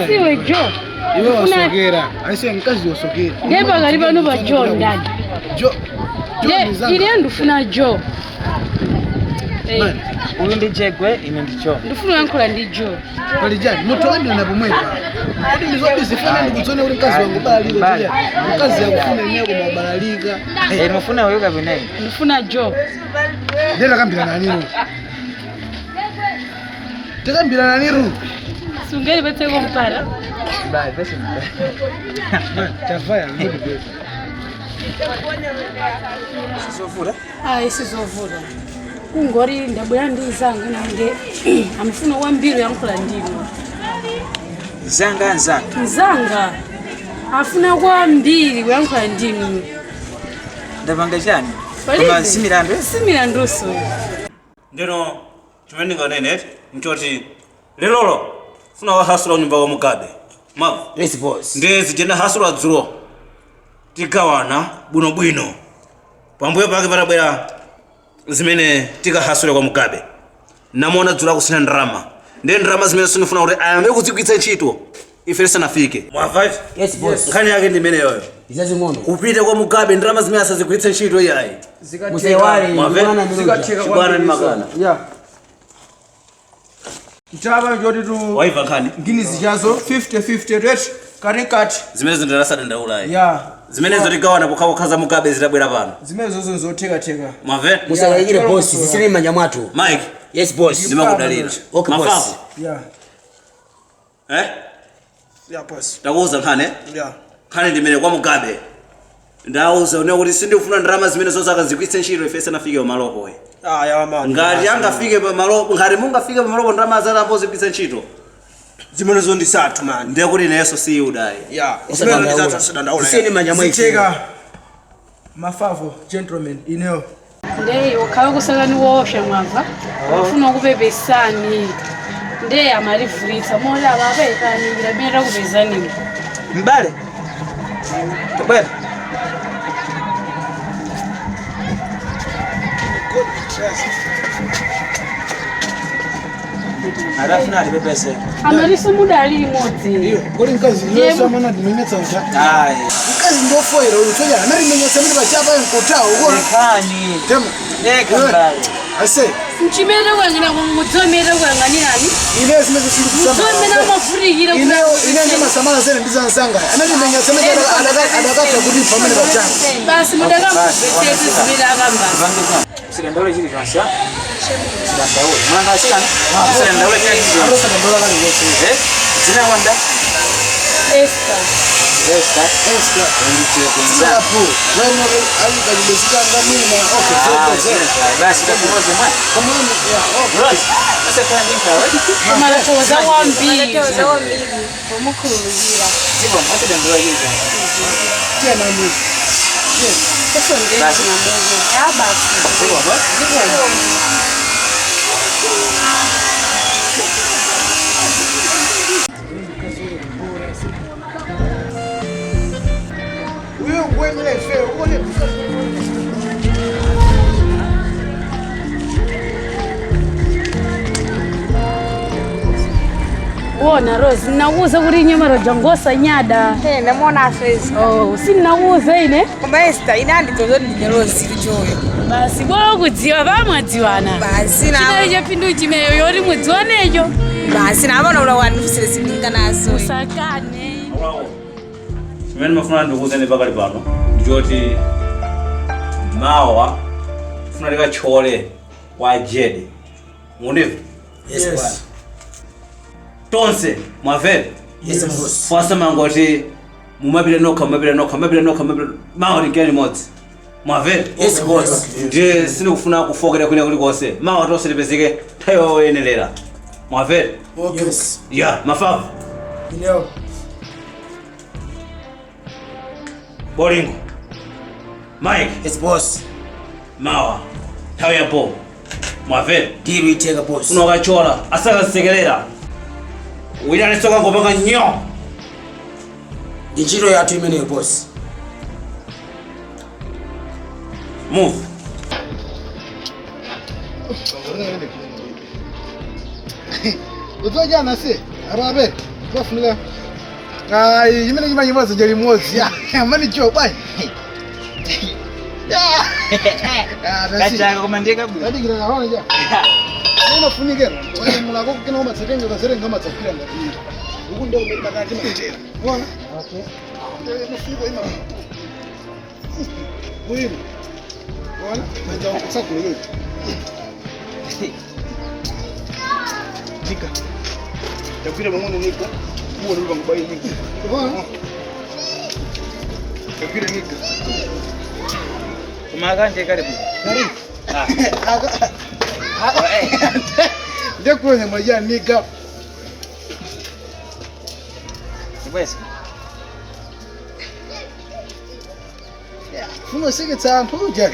Siwe Joe. Iwe wasokera. Aise mkazi wasokera. Ndiye pakali pano pa Joe ndani. Joe. Ine ndifuna Joe. Uyu ndi Jegwe, ine ndi Joe. Ndifuna yankhula ndi Joe. Palijani, mutokambira napo mwepa. Kodi ndizobizifuna ndikutsone kuti mkazi wangu balalika chija. Mkazi yakufuna ineyo koma ubalalika. Eh, mufuna uyu kapena ine? Ndifuna Joe. Ndiye takambira nani ru? Takambira nani ru? Sungeli betseko mpara. Bye, bese. Chavaya ndikuti bese. Sizovula? Ayi sizovula. Kungori ndabwera ndi zanga nange amfuna kwambiri yankhula ndinu. Zanga nzanga. Nzanga. Afuna kwambiri kuyankhula ndinu. Ndapanga chani? Koma similandu? Similanduso. Ndino chimene ndinganene nchoti lelolo funa wahasula nyumba wa Mugabe. Mavu. Yes boss. Ndezi jena hasula dzulo. Tigawana bwino bwino. Pambuyo pake patabwera zimene tikahasule kwa Mugabe. Namuona dzulo kusina ndrama. Ndiye ndrama zimene sinifuna kuti ayambe kuzigwiritsa ntchito ife tisanafike. Mwamva? Yes boss. Nkhani yake ndi imeneyoyo. Izazing'ono. Kupita kwa Mugabe ndrama zimene asazigwiritse ntchito iyayi. Musewale Mwamve? Chibwana ndi makana. Yeah. Chava choti tu Waiva nkhani. ngini zichazo 50-50 rate katikati. Zimene zindirasadandaulayi. Yeah. Zimene zotigawana kukhakukha za Mugabe zitabwera pano. Zimene zozo nzothekatheka. Mwamve? Musawayikire boss, zisiri m'manja mwathu. Mike. Yes boss. Ndimakudalira. Okay boss. Mafafu. Yeah. Eh? Yeah boss. Takuuza nkhani? Yeah. Nkhani ndimene kwa Mugabe. Ndauza une kuti sindikufuna ndrama zimene zozakazigwiritse ntchito ife tisanafike pamalopo. Ah yeah man. Ngati angafike pamalopo, ngati mungafike pamalopo ndrama zatambo zigwiritse ntchito. Zimene zo ndi sathu man. Ndiye kuti ineyenso si udayi. Yeah. Zimene ndi sathu sidandaula. Zisiyeni m'manja mwa ife. Zitheka. Mafavo gentlemen ineyo. Ndiye ukhawe kusakani woopsa mwamva. Ufuna kupepesani. Ndiye amalivulitsa mola abapekani ndamene takupezaniwo. Mbale. Tabwera. Arafuna alipepese. Amaliso muda ali imodzi. Kodi mkazi ndiye mwana ndimenyetsa uja. Ayi. Mkazi ndofoera uyu soja anarimenyetsa mimi pachapa nkotao uko. Nkhani. Temo. Eka mbale. Ase. Mchimene kuyang'ana mudzomere kuyang'anirani. Ine zimene sindikusama. Mudzomere amafurikira Ine ine ndimasamala zene ndizansanga. Anarimenyetsa mimi adakatha kuti pamene pachapa. Basi mudakamupepese zimene akamba. Sidandaule chili chonse. Sidandaule. Mwana asikana. Sidandaule chili chonse. Sidandaule kali Eh? Zina wanda. Esther. Esther. Esther. Sapo. Wena ali kalibezikanga mwina. Okay, Ah, zeko zeko. basi takumoze mwana. Come on, yeah, okay. Rose, asakhala ndi nkhawa. Malatoza kwambiri. Malatoza kwambiri. Pomukhululukira. Ziko, asadandula yiza. Tena mu. Basi. Ya basi. Ziko, basi. Ziko. Uyo ngwemele fe, ukone. Wona Rose, ndinakuwuza kuti nyamara jangosa nyada. Eh, ndamuona aso Esther. Oh, sindinakuwuza ine. Koma Esther ine andidzoza kuti ndine Rose lichoyo. Basi bora kudziwa pamwadziwana. Basi na Chinali chapindu chimeneyo yoti mudziwanecho. Basi na abona ula wandifusire sindinga naso. Usakane. Chimene mafuna ndikuwuzeni pakali pano ndichoti mawa funa tikatchole kwa jede mundimva? Yes, bwana. Tonse mwamvera? Yes, boss. Fasamangoti mumapita nokha mumapita nokha mumapita nokha mumapita mawa tinkena limodzi mwamvera? Yes, boss. Ndiye sindikufuna kufokera kwina kulikonse mawa tonse tipezeke nthawi yoyenerera mwamvera? Okay. Yes. Ya mafavu Ineo. Bolingo Mike. Yes, boss. Mawa nthawi ya bo mwamvera? Deal iteka boss. Kuno kachola asakasekerera wina ngopanga nyo Ndi ntchito yathu imeneyo boss. Move. Udzojana se ababe bafunika ayi chimene chimanyimodzi nje limodzi amani cho bwanji. Kachaka koma ndiye kabwino. Adikira kaona ja unofunikira mulako kena umatsatenga ukaserenga umatsafira ngati uku ndio pakati matera uona unofunika ima bwino uona manja ukutsagula yoyo nika tagwira pang'ono nika uwona uli pangubayi nika uona tagwira nika Koma akanje kale bwino. Karibu. Ndekuonye mwaja nika Bwezi. unoseketsa anthu uja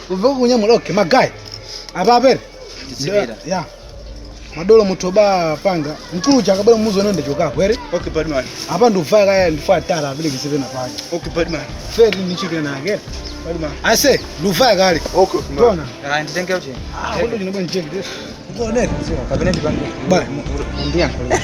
kubva kunyamula okay magayi apapere Tizipita. ya madolo muthu oba panga mkulu uja akabwera mumuzi wene ndachokapo ere Okay, badman. apa ndikufaya kaya ndifaya tala apelekese pena pake Okay, badman. feri nichitwe nake Badman. ase ndikufaya kale Okay, tona Ah, nditenge uche. kundo chinoba ncheki kuonera Kapena ndipange. Bye. Ndiyankhule.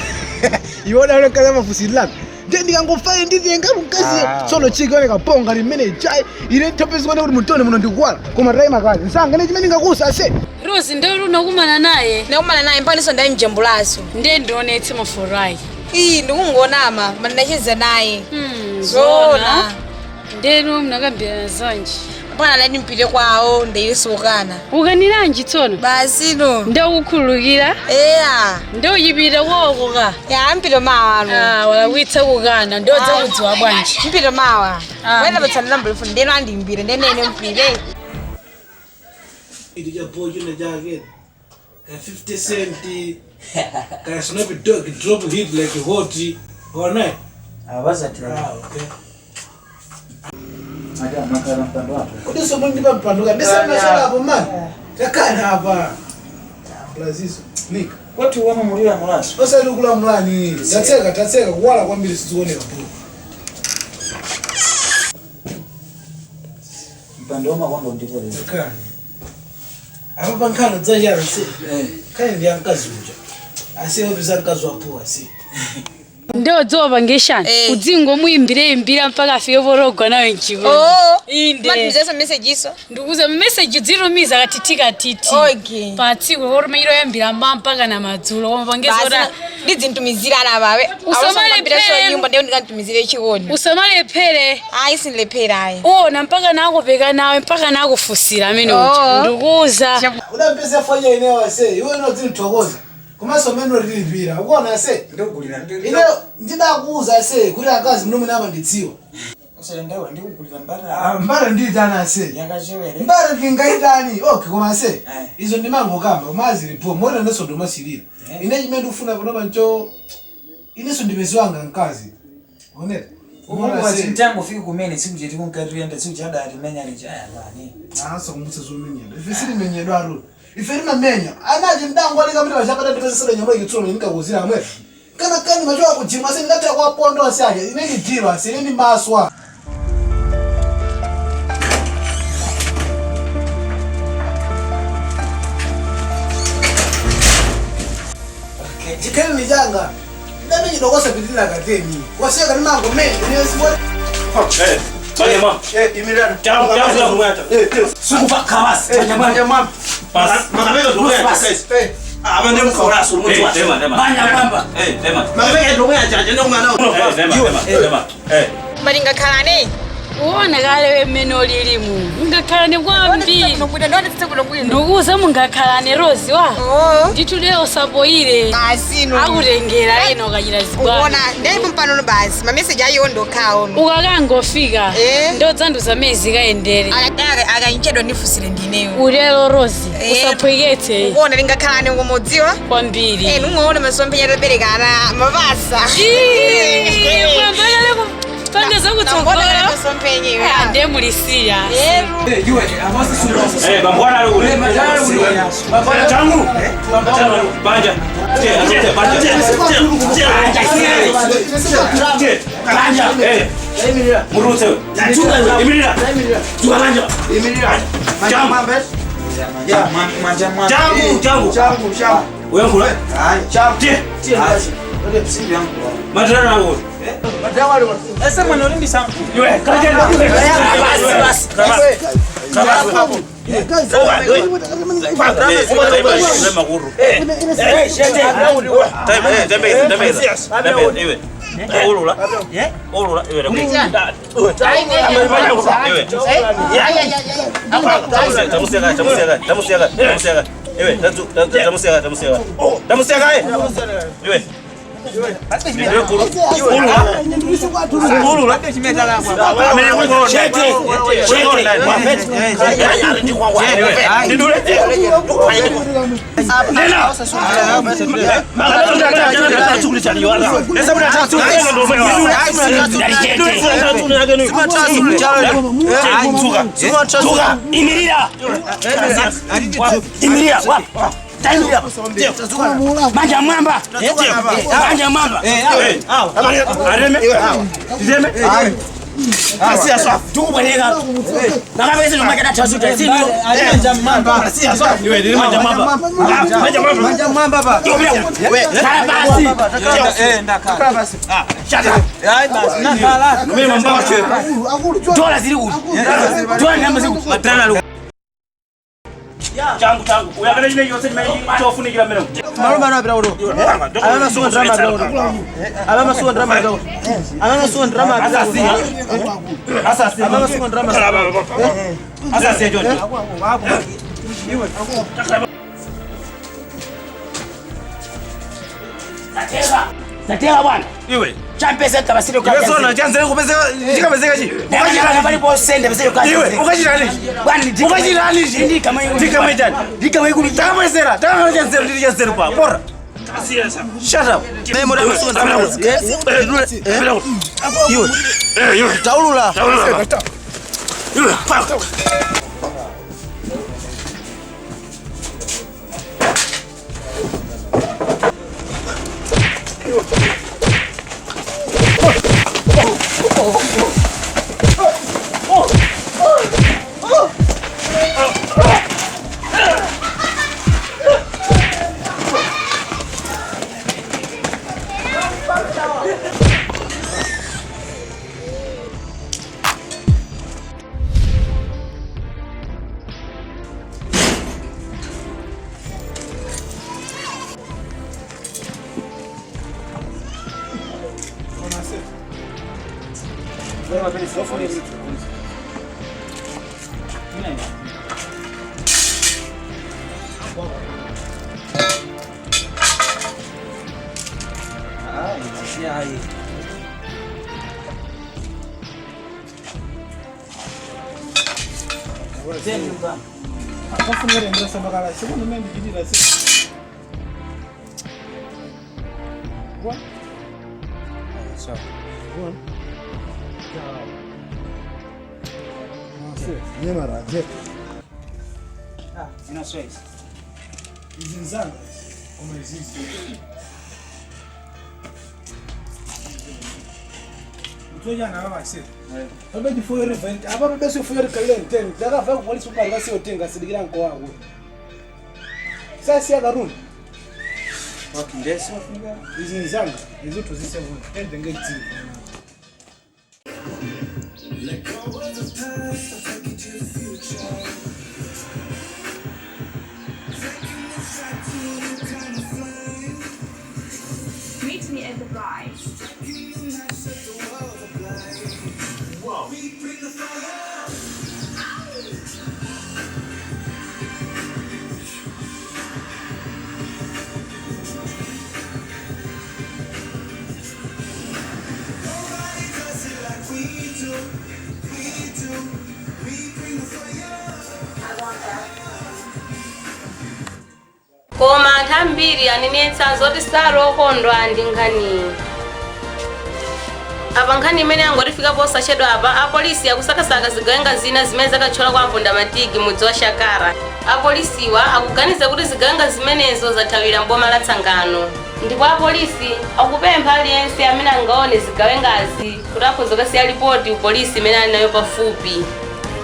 iwe udalekala mafusililaka nde ndikangofaya nditenga mkazi Ah. tsono chiki kaponga limene chai ine thapezikone kuti mutone muno ndikuwala koma taima kale nsanga ne chimene ndingakusa ase Rose ndiye kuti unakumana naye. Ndakumana naye mpaniso ndayi mjambulaso. Ndiye ndionetse maforai. Ii ndikungonama mandacheza naye. Zona. Ndenu mnakambirana zanji. Pana ndati mpite kwawo ndeyisokana. Ukaniranji tsono? Basi no. Ndikukhululukira? Eya. Ndeuchipita kwawoko. Ya mpito mawa no. Ah, walakwitsa kukana ndodza kudziwa bwanji. Mpito mawa. Ah. Wena patsana namba lifuni ndeno andimbire ndenene mpite. Ili cha boy china chake ka 50 cent ka Snoop Dogg drop hit like hot all night. Awazatira. Ah, okay. Ati amakhala mpando wako. Kodi somo ndipa mpando kabisa mashala apo man. Takana apa. Blazizo. Nika. Kwati uwama mulira mulaso. Osati kulamulani. Tatseka tatseka kuwala kwambiri sizioneka bro. Mpando wama kwamba ndikolera. Takana. Apa pankhana dzachara se. Kale ndi ankazi uja. Asiye opisa mkazi wapo asi. Ndodziwa pangeshani. Udzingomuimbire imbira mpaka afike porogwa nawe mchiko. Oh. Inde. Matumizaso message iso. Ndikuza message dzirumiza katiti katiti. Okay. Pa tsiku lorumanyiro yambira mba mpaka na madzulo koma pangezora ndidzintumizira ana bawe. Usamalephere. nyumba ndiyo ndikantumizire chikondi. Usamalephere. Ayi sindilephera ayi. Uona mpaka nakupeka nawe mpaka nakufusira amene uja. Oh. Ndikuza. Udampesa fanya inewa se. Iwe no dzinthokoza. Komanso mmene tilipira ukuona ase ine ndidakuuza ase kuti akazi mno mwene amandidziwa. Usadandaula, ndikugulira mbata. Ah, mbata ndiyitani ase? Yakachewere. Mbata ndingayitani? Okay, koma ase izo ndimangokamba koma azilipo mota nenso ndomasirira ine chimene ndikufuna panopa ncho inenso ndipezi wanga mkazi onera. Mtango ufike kumene tsiku cheti kunkatuyenda tsiku chadati menya lija ayalani. Nanso kumutsa zomenyedwa ife silimenyedwa atu ife limamenya anachi mdango alika mti pachapata ndipezesera nyamula chitsulo ndinkakuuzira amwe kana kani machoka kujima ase ndingatha kuwaponda ase aja ine ndidhiro ase ine ndimaswa. Chikhalini changa ndamenyedwa kosapitirira kateni waseka ndimangomenya inesibona. Maringakhalane. Uona kale mmene ulilimu mungakhalane kwambiri ndikuuza mungakhalane Rozi wa ndithu lero usapoyire akutengera ena ukachita zibwana. Ukuona ndipo mpanono basi mameseji ayiwo ndokhawo. Ukakangofika ndodzanduza mezi kayendere. Akanchedwa ndifusire ndineyo. Ulelo Rozi usaphweketse. Ukuona lingakhalane ngomodziwa kwambiri. Nungoona masomphenya taberekana mapasa. Kwambakale panga zakutsogola ndiye mulisiya. Manja mwamba. Manja mwamba. Changu changu uyakana chine chose chimene chofunikira mmene. Maloma apita ulo. Amama suwa drama apita ulo. Amama suwa drama apita ulo. Amama suwa drama apita ulo. Asasi. Amama suwa drama. Asasi John. Tateka bwana. Iwe. Champesa kabasire kwa. Iwe sona chanzere kupezeka chikapezeka chi. Ukachira pali posende pesere kwa. Iwe ukachira ni. Bwana ndi ukachira ni chi. Ndika mai. Ndika mai chani. Ndika mai kuli. Takamwezera. Takamwezera chanzere ndiri chanzere pa. Bora. Shut up. Memo da suwa drama. Iwe. Iwe. Taulula. Taulula. Iwe. Ayi. Akafunira ndirasamakala sikuno mene ndichitira se. What? So. One. Nyamara, je. Ah, zinaswezi. Izi nzanga koma izizi. Utojana baba se. Abe ndifuyo revent. Aba bese fuyo kalile ntengo. Ndakava ku polisi ubali basiyotenga sidikira nko wako. Sasi yakaruni. Okay, ndeso. Izi nzanga izuthu zisevuna. Tende ngedzini. Let go of the past, I'll take you to the future. Taking the shot to a new kind of flame. Meet me at the rise. Striking the match, set the world ablaze. Whoa. We bring the fire. Nobody does it like we do. We do. We bring the fire. I want that. Koma anthu ambiri anenetsa zoti sali okondwa ndi nkhaniyi. Apa nkhani imene yangotifika posachedwa apa, apolisi akusakasaka zigawenga zina zimene zakathyola kwa mpondamatiki mudzi wa Shakara. Apolisiwa akuganiza kuti zigawenga zimenezo zathawira mboma la Tsangano. Ndipo apolisi akupempha aliyense amene angaone zigawengazi kuti akhoza kukasiya ripoti ku polisi imene ali nayo pafupi.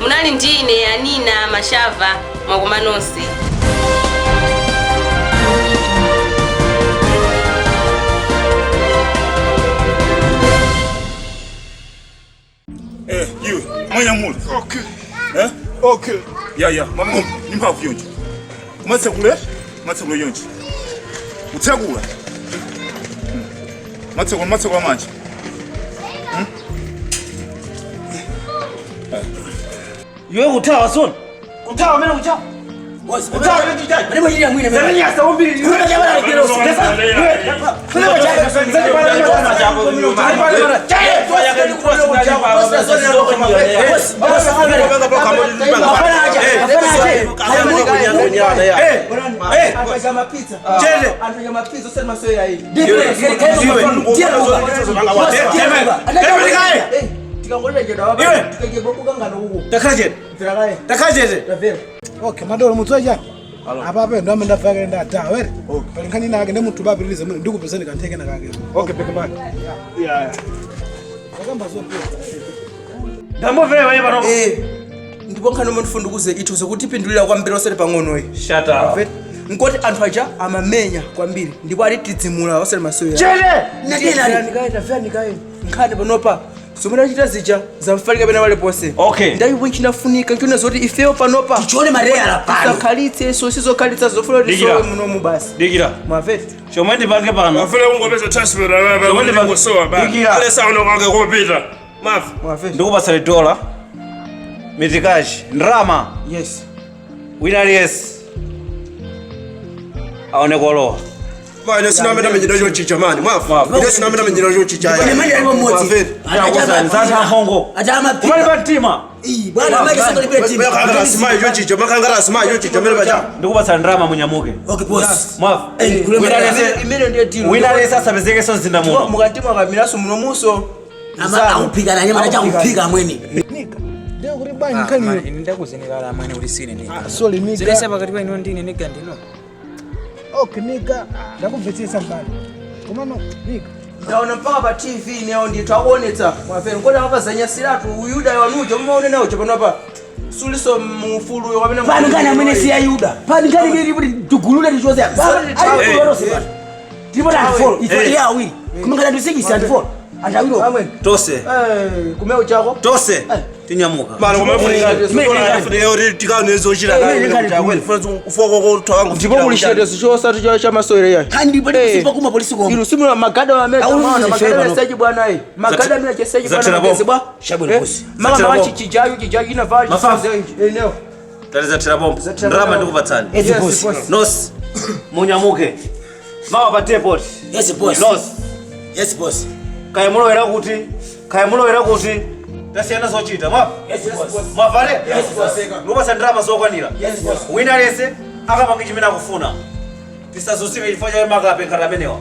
Munali ndi ine Anina Mashava, mwakoma nonse. Eh, iwe, mwanyamula. Okay. Eh? Okay. Ya ya, mama ni mphamvu yonje. Umatsekule? Umatsekule yonje. Utsekula. Matsekula, matsekula manje. Iwe kuthawa sona. Kuthawa mene kuthawa. Kuthawa mene kuthawa. Mene mwachitira mwina mene. Zanyasa umbiri. Okay, madolo mutsoja. Apa apa ndo amene ndafaka ndata were. Pali nkhani nake ndi munthu bapitilize mene ndikupezani kantheke nakake. Okay, big man. Yeah. Wakamba zopewa. Ndambomvera pamene pano. Ndipo nkhani omwe ndifundukuze ithu zokutipindulira kwambiri osati pang'onoyi. Shut up. Nkoti anthu aja amamenya kwambiri ndipo alitidzimula osati masoya. Chete! Nikaye nkhani panopa zomwe tachita zija zamfalika pena paliponse. Okay. Ndayipo nchinafunika nchiona zoti ifeyo panopa Tichone mareya pano. Tisakhalitse so sizokhalitsa zofuna kuti Dikira. sowe munomu basi. Dikira. Mwamveti. Chomwe ndipange pano. Afele ungopeza transfer la Chomwe ndipange ngosowa ba. Dikira. Ale saona kwange kopita. Mafu. Ndikupasani dola. Mitikashi, ndrama. Yes. Wina aliyense. Aone kolowa. Ma ine sina amene amenyera chochicha mani mwafu. Ine sina amene amenyera chochicha. Ine mali alipo mmodzi. Zantha hongo. Kumali pa mtima. Bwana mali sasa lipe timu. Makangara asimayi chochicha, makangara asimayi chochicha mene pacha. Ndikupasani ndrama munyamuke. Okay boss. Mwafu. Wina imene ndiye deal. Wina aliyense asapezekenso mzinda muno. Mukantima kamiraso munomuso. Ama akupika na nyama anacha kupika amweni. Ndiyo kuti bwanji nkhaniyo. Ine ndakuzenekala amwene kuti sine nigga. Ah, sorry nigga. Zilesa pakati pa inu ndine nigga ndino. Okay nigga, ndakumvetsetsa mbali. Komano nigga. Ndaona mpaka pa TV neo ndithu akuonetsa mwamvera nkoti akazanyasiratu uyuda wanuja mumaone nawo panopa suliso mufuluyo kapena Pano nkhani amene si ya Yuda. Pano nkhani ili kuti tugulule tichoze. Ali kuloro sipa. Tipo na 4, ife ya awiri. Kuma ngati anthu 6 and 4. Anthu awiri. Amweni. Tose. Eh, kumeo chako. Tose. Tinyamuka. Mano kumafunika kuti tikane zochita Ndipo muli chitetezo chosati cha masewera yayi. Kandi ndipo kusipa kuma polisi koma. Inu simula magada amene Au tamana uzife magada pano. sechi bwana yi. Magada amene chesechi bwana Zatira magezi bwa. Shabwino boss. Maka machi chijayu chijayu inavaa Mafafu. Eneo. Talizathira pompo. Ndrama ndikupatsani. Yes boss. Nos. Munyamuke. Mawa pa depot. Yes boss. Nos. Yes boss. Kaya mulowera kuti, kaya mulowera kuti tasiyana zochita mwa. Yes boss. Mwavale? Yes boss. Lupasa ndalama zokwanira. Yes boss. Wina aliyense akapange chimene akufuna. Tisazunzike chifukwa cha makape ngati amenewa.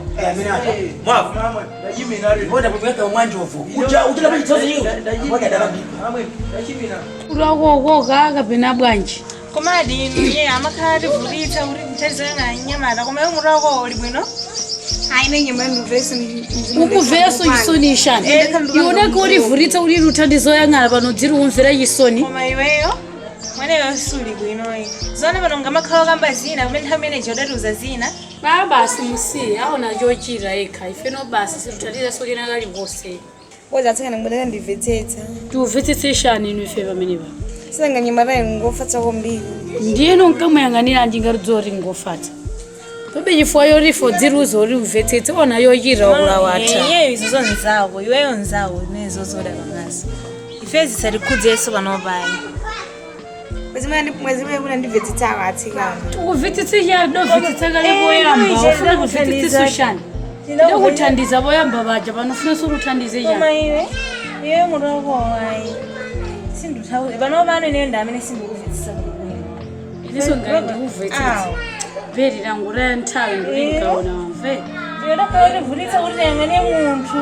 Mwavu. Mbona kumweka mwanjovu. Uja uja la chitsozi hiyo. Mbona dalabika. Urakokoka kapena bwanji. Koma inu ye amakhala ativutitsa kuti mthandizana nyamata koma iwe mutu wako uli bwino. Ayi ine nyama ndimveso. Ukuveso chisoni ishani. Ione kuti vutitsa kuti luthandizo yang'ana pano dziri kumvera chisoni. Koma iweyo mweneyo suli bwinoyi. Zone pano ngamakhala kamba zina kumene nthawi imene jodatuza zina. Baba basi musiye aona chochita yekha ifeno basi situthandiza kena kalikonse. Boza atsikana ngiboneka ndimvetsetsa. Tiumvetsetse shani inu ife pamenepa. Sanga nyamata ngofatsa kwambiri. Ndiyeno nkamuyang'anira ndingatidzoti ngofatsa. Pabe chifukwa yorifo dziruzo uri umvetsetse ona yochita wakulawatha. Iyeyo izozo nzawo, iweyo nzawo zimene zozoda pangaso. Ife zisatikhudzenso panopayi. Mwezi mwe kuna ndimvetsetsa atsikana. Ukumvetsetse chani domvetsetsa kale poyamba ufuna kumvetsetsa shani. Ndakuthandiza poyamba paja pano ufunanso kuthandize Koma chani. iwe, iweyo mutu wako wayi. Sinduthawi, pano pano ineyo ndi amene sindikuvetsesa bwino. Ineso ngati ndikumvetsetsa. Bheri langu raya nthawi ndikulingaona wamve. Ndakhala kuti tiyang'ane munthu.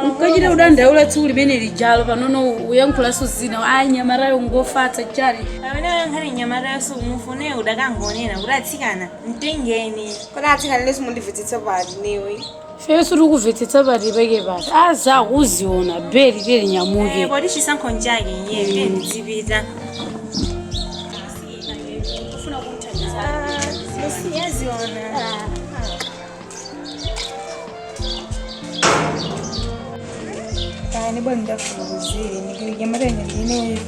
Ukachita kudandaula tsiku limene lijalo panono uyankhulanso zina ayi nyamatayo ngofatsa chali. Amene wayankhani nyamatayo sikumufune udakangonena kuti atsikana mtengeni. Kodi atsikana leso mundimvetsetsa pati newe. Feso tikumvetsetsa pati peke pati azakuziona bheri tili nyamuke. Kodi chisankho nchake iyeyo tiye ndizipita. Musiyaziona. Kani bwana ndafukuzile nikilinyamata nyingine.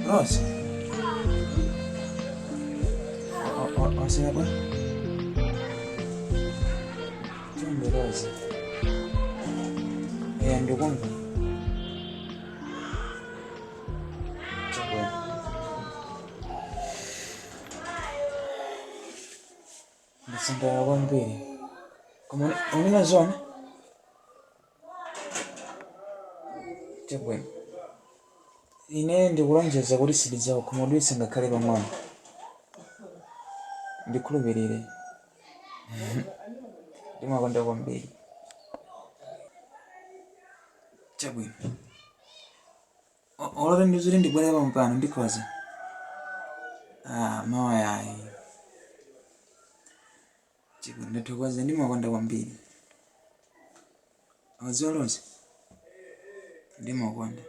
Rose. Wasema bwana? Tumbe Rose. Eh, ndikumva. Chabwino. Ndisindala kwambiri. Koma unena zona? Chabwino. Ine ndikulonjeza kuti sindidzakukhumudwitsa ngakhale pang'ono. Ndikhulupirire. Ndimakonda kwambiri. Chabwino. Olota ndizoti ndibwere pano ndikhoza. Ah, mawa yayi. Chabwino ndathokoza ndimakonda kwambiri. Wadziwa Rose? Ndimakonda.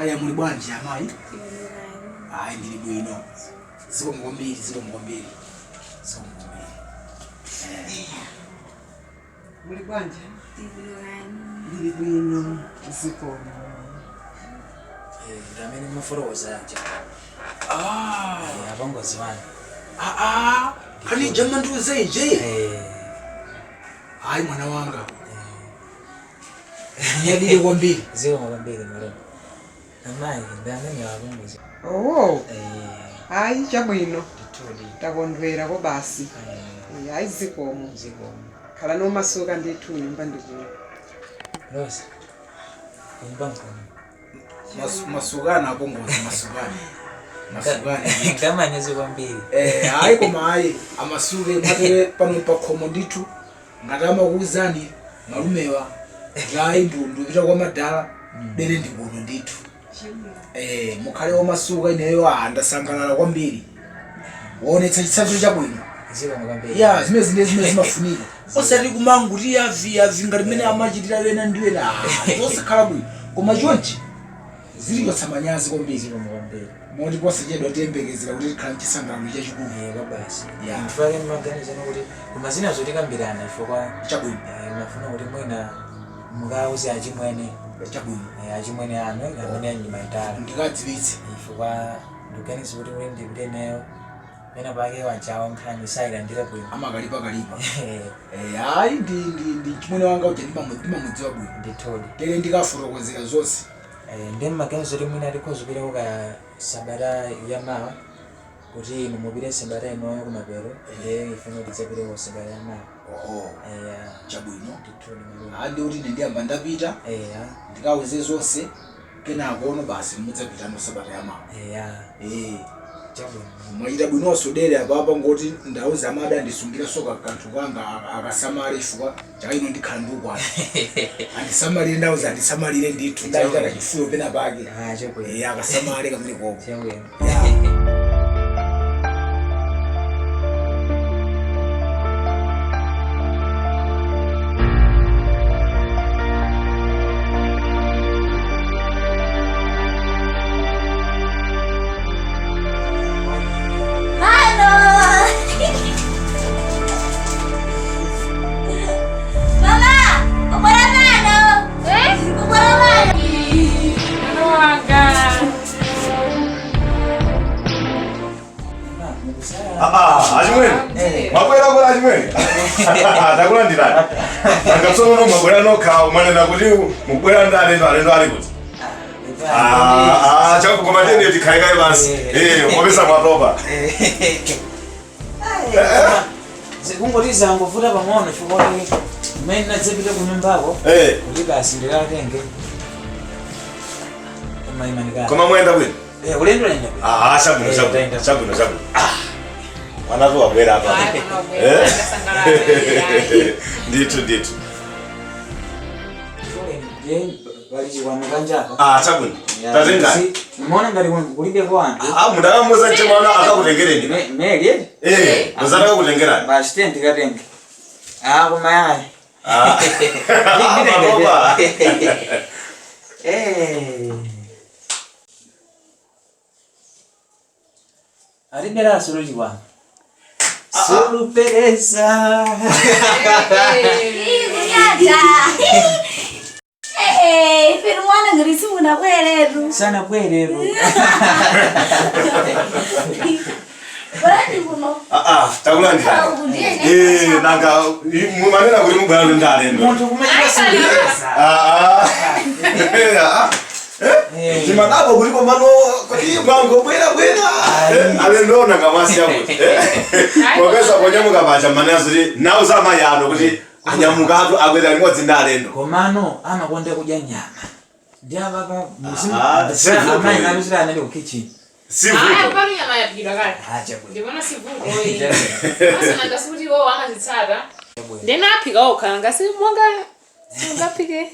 Kaya muli bwanji amayi? Ayi, ndili bwino. Zikomo kwambiri, zikomo kwambiri. Zikomo kwambiri. Muli bwanji? Ndili bwino, zikomo. Ndamene mafolowoza aja. Apongozi wanu. Ah, kani jama ndiuze ije? Hayi, mwana wanga. Nyadile kwambiri. Zikomo kwambiri, malume. Amayi, ndamene apongozi. Oh. Ayi, chabwino. Takondwerako basi. Ayi, zikomo. Khala nomasuka ndithu, nyumba ndikuno. Rosa. Kunyumba nkono. Masukana apongozi, masukana. Masukana. Ngamanyazi kwambiri. Eh, hayi, koma hayi, amasuke mwatere pano pakhomo ndithu. Ngati amakuwuzani malumewa, hayi, ndupita kwa madala, dere ndikuno ndithu. Eh, mukhale wamasuka. Ineyo ndasangalala kwambiri. Waonetsa chitsanzo chabwino. Zikomo kwambiri. Ya, zimene zine zimene zimafunika. Osati kumanguti yavi yavi ngati mmene amachitira wena ndi wena. Zosakhala bwino. Koma chonchi zilichotsa manyazi kwambiri. Moti posachedwa tiyembekezera kuti tikhala mchisangalalo chachikulu. Basi. Ya. Ndifake mmaganizano kuti koma zina zotikambirana chifukwa chabwino. Mafuna kuti mwina mukauze achimwene. Chabwino. Achimwene anu amene andimaitala. Ndikadziwitse. Chifukwa ndikuganiza kuti kuti ndipite nayo pena pake wachawa nkhani sayilandira bwino. Amakalipa kalipa. Eh, hayi, ndi chimwene wanga uja ndimamudziwa bwino. Ndithudi. Tere ndikafotokozera zonse. Ndi mmaganizo kuti mwina tikhozopita ka sabata yamawa, kuti inu mupite sabata inoyo kumapero, ndiye ifuna tidzapite ku sabata yamawa. Oho. Chabwino. Ndithudi, malume. Hayi, ndi kuti ine ndiyamba ndapita. Ndikauze zonse, kenako ono basi mudzapitano sabata yamawa. Eya. Chabwino. Mwachita bwinonso dere apapa, ngoti ndauza amada andisungira soka kanthu kanga akasamale, chifukwa chaka ino ndikhala ndikukwana. Andisamalire, ndauza andisamalire ndithu, ndachita kachifuyo pena pake. Eh, akasamale kamene koko. Chabwino. Mano! Mama! Ubora mano! Eh? Ubora mano! Mwana wanga. Ah, achimwene. Mabwera kula, achimwene. Takulandirani. Nanga tsono mabwera nokha, manena kuti mubwera ndi alendo, alendo ali kuti? Ah, ah, chakukoma tende tikhayikaye pansi. Eh, mopesa mwatopa. Kungoti zangovuta pang'ono chifukwa kuti mmene ndinadzapita ku nyumbako kuti basi ndikatenge mayimanikana. Koma mwenda bwino. Ulendo lenda bwino. Ah, chabwino, chabwino. Chabwino, chabwino. Ah. Mwanatu wabwera apa. Eh. Ndithu, ndithu. Ndiye pali chikwama kanjapa. Ah, chabwino. Tatengani. Muona ngati kulibeko anthu. Ah, mundakamuza chemwana akakutengereni. Meli? Eh, muzana akakutengerani. Basi tiye ndikatenge. Ah, koma yayi. Ah. Matopa. Eh. Alibera solo chikwama. Solupereza. Kunyata! Eh, feri mwana ngati simunabweretu. Sanabweretu. Bwerani kuno. Ah, ah, takulandirani. Eh, nanga mumanena kuti mubwera ndi alendo. Munthu kumachita solupereza. Ah, ah. Ah. Eh, timadabo kuliko mano kuti mwango bwera bwera. Alendo nanga mwasiya kuti. Popeza ponyamuka pacha manena kuti nauza amayi ano kuti anyamukatu akwera limodzi ndi alendo. Komano amakonda kudya nyama. Ndi apapa Ah, sivuto. amayi naluzira anali ku kitchen. Aya, pano nyama yaphikidwa kale. Ah, chabwino. Ndipona sivuto. Asana ngasi kuti iwowo amazitsata. Ndena aphika okha ngasi monga sungaphike.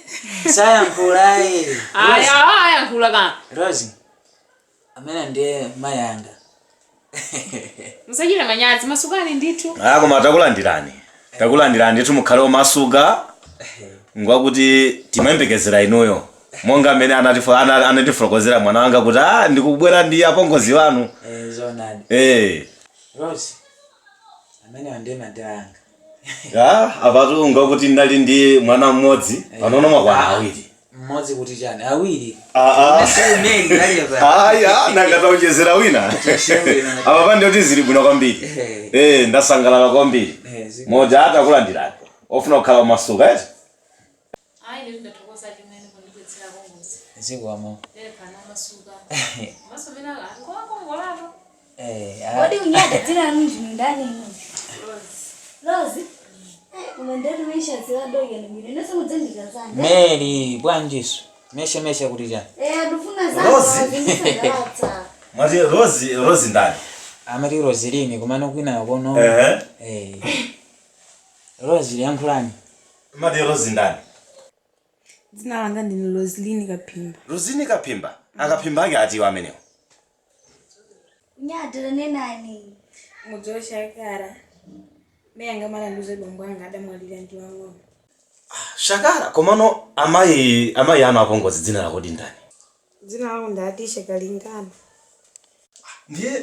Sayankhula eh. Aya, ayankhula ka. Rose. Amene ndiye mayi anga. Musachite manyazi, masukani ndithu. Ah, koma takulandirani. Takulandirani ndithu, mukhale omasuka. Ngwakuti timayembekezera inuyo. Monga mmene anatifotokozera mwana wanga kuti ndikubwera ndi apongozi wanu. Zonadi. Rose, amene ndiye madala anga. Apatu ngakuti ndali ndi mwana mmodzi, panono mwakwana awiri. Mmodzi kuti chani? Awiri. Aya, nangataonjezera wina. Apa pandi kuti zili bwino kwambiri. Ndasangalala kwambiri. Moja atakulandirani. Ofuna kukhala umasuka eti? Ayi, ndiri ndathokoza chimene kundibwetsera kongozi. Zikomo. Lero pano masuka. Masomera akongolapo. Kodi unyada dzina lanu ndinu ndani inu? Rose. Umandirumisha ziladoke ndibwino. Inenso mudzandika zanga. Mary, bwanjiso. Mesha mesha kuti chani? Ndifuna zanga Rose. zindisangalatsa. Mwati Rose, Rose ndani? Amati Roselini kumano kwina kono. Rose yankhulani. Mati Rose ndani? Dzina langa ndine Roselini Kaphimba. Rosini Kaphimba. Akaphimba ake atiwa amenewo. Unyada nenani. Mudzi wa Shakara. Mayi anga amalanduza bambo anga adamwalira ndi wang'ono. Shakara, komano amayi anu apongozi dzina lako ndani? Dzina langu ndi Atisha Kalingana. Ndiye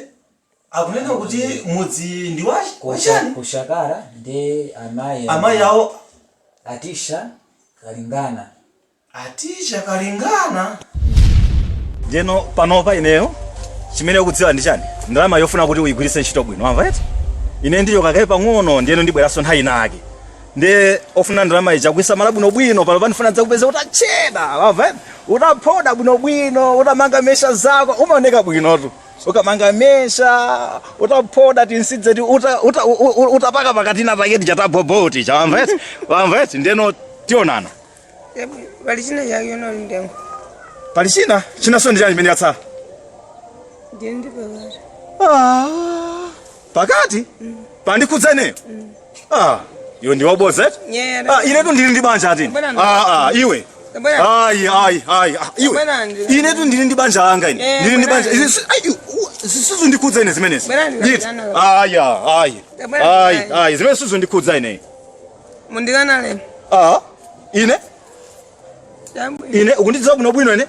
akunena kuti mudzi ndi wachani? Kushakara ndi amayi. Amayi awo Atisha Kalingana. Atisha Kalingana. Ndeno panopa ineyo chimene ukudziwa ndi chani? Ndalama yofuna kuti uyigwiritse ntchito bwino, wamva eti? Ine ndiyo kakayi pang'ono ndiyeno ndibweranso nthawi inake. Ndiye ofuna ndalama ija kuisamala bwinobwino pano pandifuna dzakupeza utachena, wamva eti? Utaphoda bwinobwino, utamanga mesha zako, umaoneka bwinotu. Ukamanga mesha, utaphoda tinsidzeti, utapaka pakatina paketi chatabhobhoti, wamva eti? Wamva eti? Ndeno tionana. Pali china chake yonoli ndengo. Pali china? Chinaso ndi chani chimene yatsala? Ndiye ndi pakati. Pakati? Pandikhudza ineyo? Iwe ndi waboza eti? Inetu ndili ndi banja atini. Iwe. Ayi, ayi, ayi, iwe. Inetu ndili ndi banja langa ine. Ndili ndi banja. Sizundikhudza ine zimenezi. Nditi. Ayi, ayi. Ayi, ayi, zimene sizundikhudza ine. Mundikana lero. Ine? Ine ukundidziwa bwinobwino ine?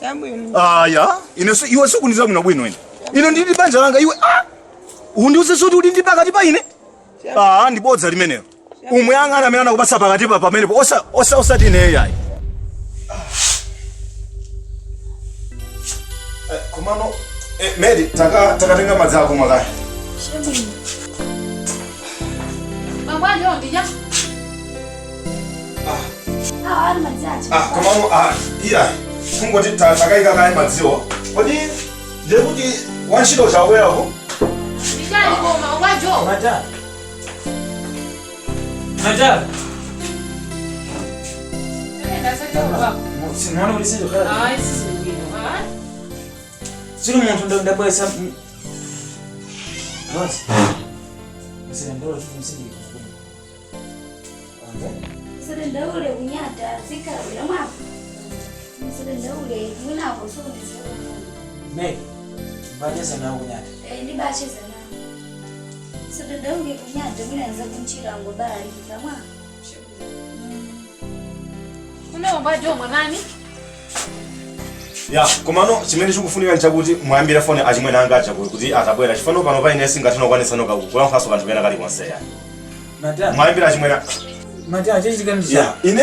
Chabwino. Aya, ine iwe sukundidziwa bwinobwino ine. Ine ndili ndi banja langa iwe. Undiuze kuti uli ndi pakati pa ine? Ndi bodza limenelo. Umwe ang'ana amene anakupatsa pakati pa pamenepo osati ineyo yayi. Komano Mary, takatenga madzi ako mwakaya. Chabwino. Bambo ajo ndija. Ali madzi acho. Komano iya kungoti takayika kaye madziwo. Kodi ndiye kuti wantchito chawabwerako? Ndijani koma bambo ajo. Madala. Madala. Simuona kuti sizikhala. Ayi, sizibwino. Sili munthu ndabwesa. Rose. Msirendolo msiri. Msadandaule kunyada zikhala mwako. Msadandaule mwinako sukundiziwa. Mary, mbacheza nawo kunyata. Ndibacheza nawo. Msadandaule kunyada mwina nza kunchira ngobalalika mwa. Kuno bambo ajo mwanani? Ya, komano chimene chikufunika nchakuti mwayambire foni achimwene anga aja kuti atabwera chifano pano pa ine singathinokwanisa kulankhulaso kanthu kena kalikonse ya. Madala. Mwayambire achimwene. Madala, chachitika ndi Ya, ine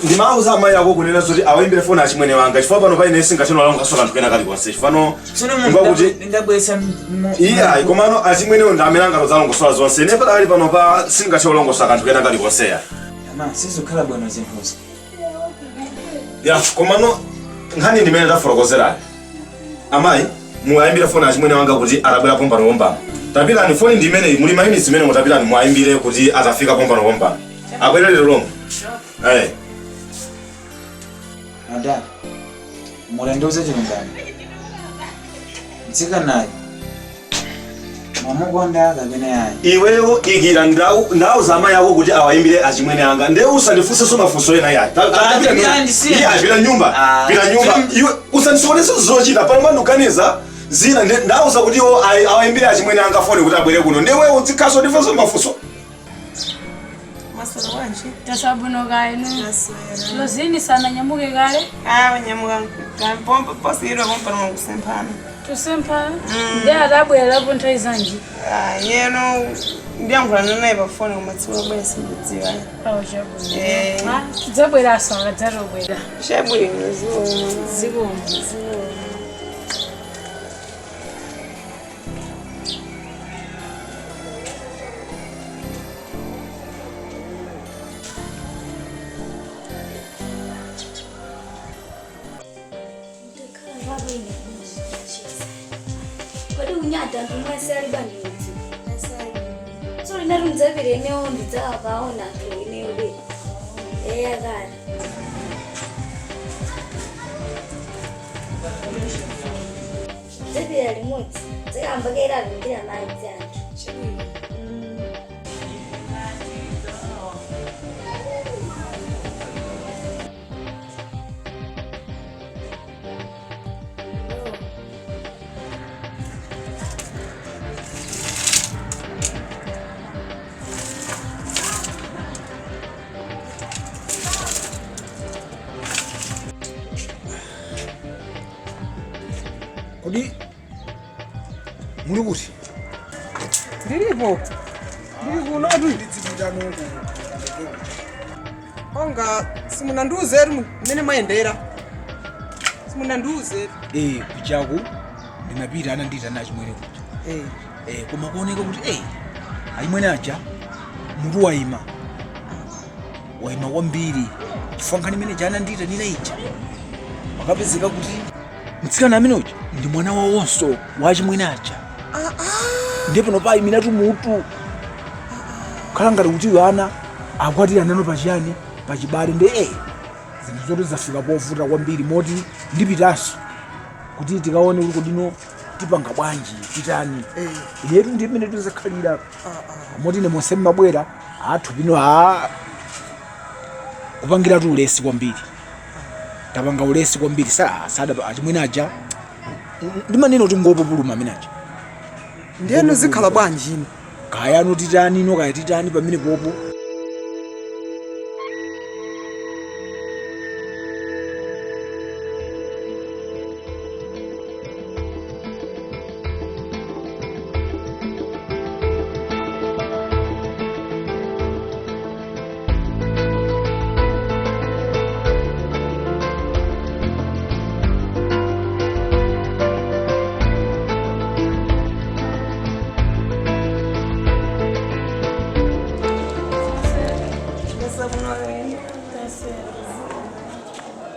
ndimauza amayi ako kunena zoti awayimbire foni achimwene wanga chifukwa pano pa ine singathinolankhaso kanthu kena kalikonse chifano Tsono ndabwesa. Iya, komano achimwenewo ndi amene angatodzalongosola zonse. Ine padakali pano pa singathiolongosola kanthu kena kalikonse ya. Ama sizikhala bwino zinthuzi. Ya, komano nkhani ndimene ndafotokozerayo. Amayi, muwayimbire foni achimwene wanga kuti atabwera pompano pompano. Tapitani foni ndi imeneyi muli mayunitsi imene mutapitani muwayimbire kuti atafika pompano pompano. Abwere lero lomwe. Madala, mulandiuze chilungamo. Mtsikanayo mwamukonda kapena yayi? Iweyo ikira ndauza amayi ako kuti awayimbire achimwene anga. Ndiye usandifunsenso mafunso ena yayi. Pita nyumba. Pita nyumba. Iwe usandisokonese zochita pano manduganiza zina ndauza kuti iwo awayimbire achimwene anga foni kuti abwere kuno. Ndiye wewe uzikhaso ndifunso mafunso. Tasabuno kaenu. Lozini sana nyamuke kale. Ah, nyamuka. Kampompa posiro pompa ngokusemphana. Tusemphana? Ndiye adabwera lapo nthawi zanji. Ah, yeno ndiyankhulana naye pa foni koma tsiku lobwera sindidziwa. Awo chabwino. Ah, tidzabweranso akadzatobwera. Chabwino zikomo. Zikomo. Kodi unyada ntumwasali bani mudzi so lina rundzapire inewo ndidzakapaona anthu ineyo be eya kale dzapira limodzi dzakamba kaira alumbira madzi anthu. Kodi muli kuti? Ndilipo. Ndili kunotu. Onga simunandiuzetu mmene mwayendera. Simunandiuzetu. Kuchaku ndinapita anandiyitana achimwene kuja. Koma kuoneka kuti achimwene aja mutu wayima. Wayima kwambiri. Chifukwa nkhani imene ija anandiyitanira ija. Pakapezeka kuti mtsikana amene uja ndi mwana wawonso wa achimwene aja. Ndiye pano payimiratu mutu. Khala ngati kuti ana akwatira nano pachiyani pachibale ndi zinthu zoti zafika povuta kwambiri moti ndipitanso kuti tikaone kuti kodino tipanga bwanji titani. Inetu ndi imene tizakhalira moti ine monse mmabwera athu pino kupangiratu ulesi kwambiri. Tapanga ulesi kwambiri sada achimwene aja ndimanena kuti ngopupuluma amene aja. Ndiyeno zikhala bwanji ino? Kaya ano titani ino kaya titani pamene popo.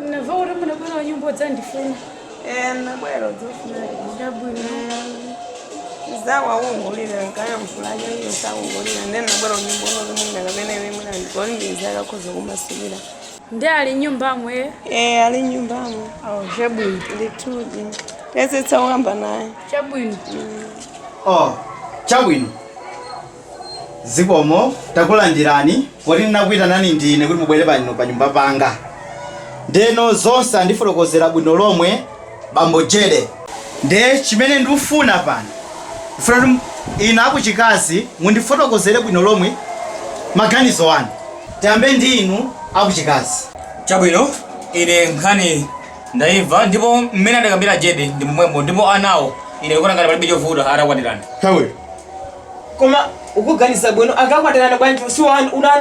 Nava kuti munabwera nyumba dzandifuna. Nabwera udzofuna. Chabwino. Zawawongolera nkayankhulayo iyo sawongolera ndiye nabwera unyumba uno mwina kapena iwe mwina ndikolimbikitsa kakhoza kumasulira. Ndi ali nyumbamo Ali nyumbamo. Awo chabwino. Ndithudi. Tesetsa uhamba naye. Chabwino. Oh, chabwino. Zikomo takulandirani poti ndinakuyitanani ndine kuti mubwere pano pa nyumba panga. Ndeno zonse andifotokozera bwino lomwe bambo Jede. Nde chimene ndikufuna pano. Ndifuna kuti inu akuchikazi mundifotokozere bwino lomwe maganizo anu. Tiyambe ndi inu akuchikazi. Chabwino, ine nkhani ndaimva ndipo mmene adakambira Jede ndi momwemo ndipo anawo ine ndikuona ngati palibe chovuta atakwatirana. Chabwino. Koma ukuganiza bwino akakwatirana bwanji si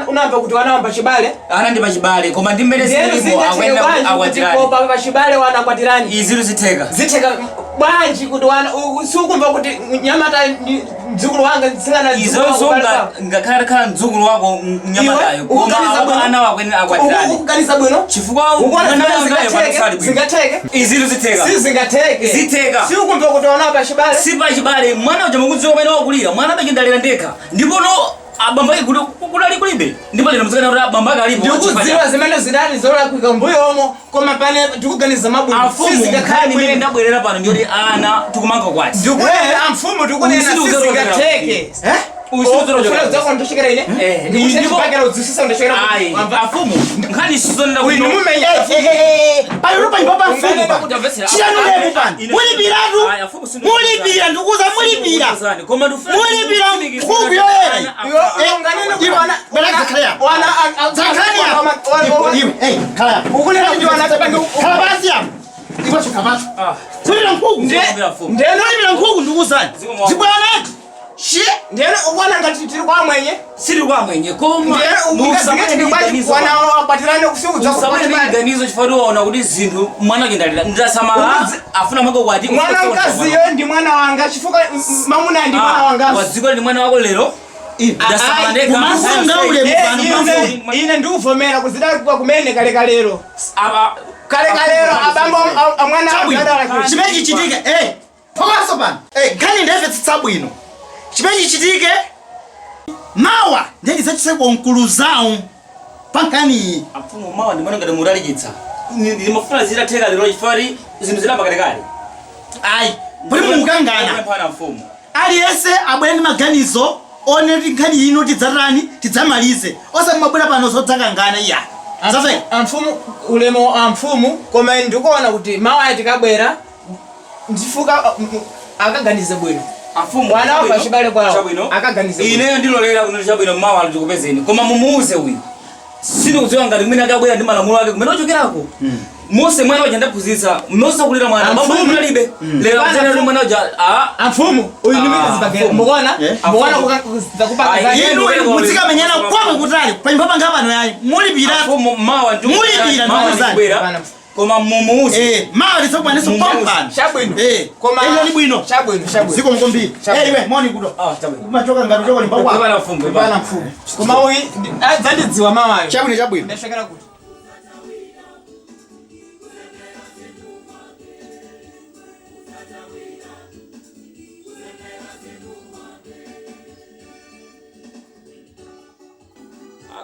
unamva kuti wanawamba chibale? Ana ndi pachibale koma ndi mmene zilipo akuyenda akwatirani. Kopa pachibale wana akwatirani. Iziru zitheka. Zitheka bwanji kuti wana sukumva kuti nyamata mdzukulu wanga mtsikana mdzukulu Izonso wako pali ngakhala khala mdzukulu wako mnyamatayo Iwe, koma ukuganiza bwino? anawo akwenera akwatirani. Ukuganiza bwino? Chifukwa Ukuona mwana zimene nayo panosali bwino. zingatheke? Iziru zitheka. Si zingatheke. Zitheka. Si ukumva kuti wana pachibale? Si pachibale mwana uja mukudziwa pamene wakulira mwana abe ndalera ndekha ndipo no abambo ake kuti kudali kulibe ndipo lero mtsikana kuti abambo ake alipo. Ndikudziwa zimene zidali zolakwika mbuyomo koma pane ndikuganiza mabwino. Afumu nkhani imene ndabwerera pano ndiyoti ana tikumanga kwati. Ndikunena amfumu tikunena sizingatheke. Pano panyumba pa mfumu pano. Chiyani ulemu pano. Mulipiratu. Mulipira ndikuza mulipira. Mulipira nkhuku yoyera. Wana Zankhani apa. Iwe, eh, khala apa. Ukunena kuti wana akapange Khala pansi apa. Iwe khala pansi. Kulira nkhuku. Ndeno kulira nkhuku ndikuwuzani. Zibwana. Shi, ndeno ukwana ngati tiri kwa mwenye. Siri kwa mwenye koma. Ndeno wana wapatirane kusiudza Musamane ganizo chifukwa waona kuti zinthu mwana kendalira ndasamala afuna mwako kwati Mwana mkaziyo ndi mwana wanga chifukwa mamuna ndi mwana wanga. Wadziko ndi mwana wako lero. Ndasamala ndekha. Ine ndiuvomera kuzidakwa kumene kalekalero. Kalekalero abambo amwana Chabwino. Chimene chichitike, eh. Phokoso pano. Eh, nkhani ndayimvetsetsa bwino. Chimene chichitike mawa ndiye ndidzachitse mkulu zawo pa nkhaniyi. Amfumu mawa ndi mwana ngati mulalikitsa. Ndimafuna zitatheka lero chifukwa zinthu zilapa kalekale. Ayi, pali mukangana. Mphana mfumu. Aliyense abwere ndi maganizo one kuti nkhani ino tidzatani tidzamalize osati mabwera pano zodzakangana iya. Amfumu ulemu amfumu koma ndikuona kuti mawa aya tikabwera ndifuka akaganize bwino. Amfumu Wana wa chibale kwawo chabwino. akaganize bwino. Ineyo ndilolera kuno chabwino mawa ndikupezeni koma mumuuze uyu. Sindikudziwa ngati mwina akabwera ndi malamulo ake kumene ochokerako. Mose mwana uja ndaphunzitsa mose kulira mwana baba munalibe lero kudzana ndi mwana uja a amfumu uyu ndi mimi zibagera mukuona mukuona zakupanga Inu muzikamenyana kwako kutali panyumba panga pano yayi mulipira mawa mulipira ndikuwuzani. Koma mumuuze eh mawa tidzakubwanenso pompano. Chabwino. Eh Koma ino ni bwino. Chabwino chabwino. Ziko mkombiri. Eh iwe moni kudo. Chabwino. Kumachoka ngati uchoka limba kwako. Bwana mfumu. Bwana mfumu. Koma uyu adzandidziwa mawayo. Chabwino chabwino. Ndashokera kuti.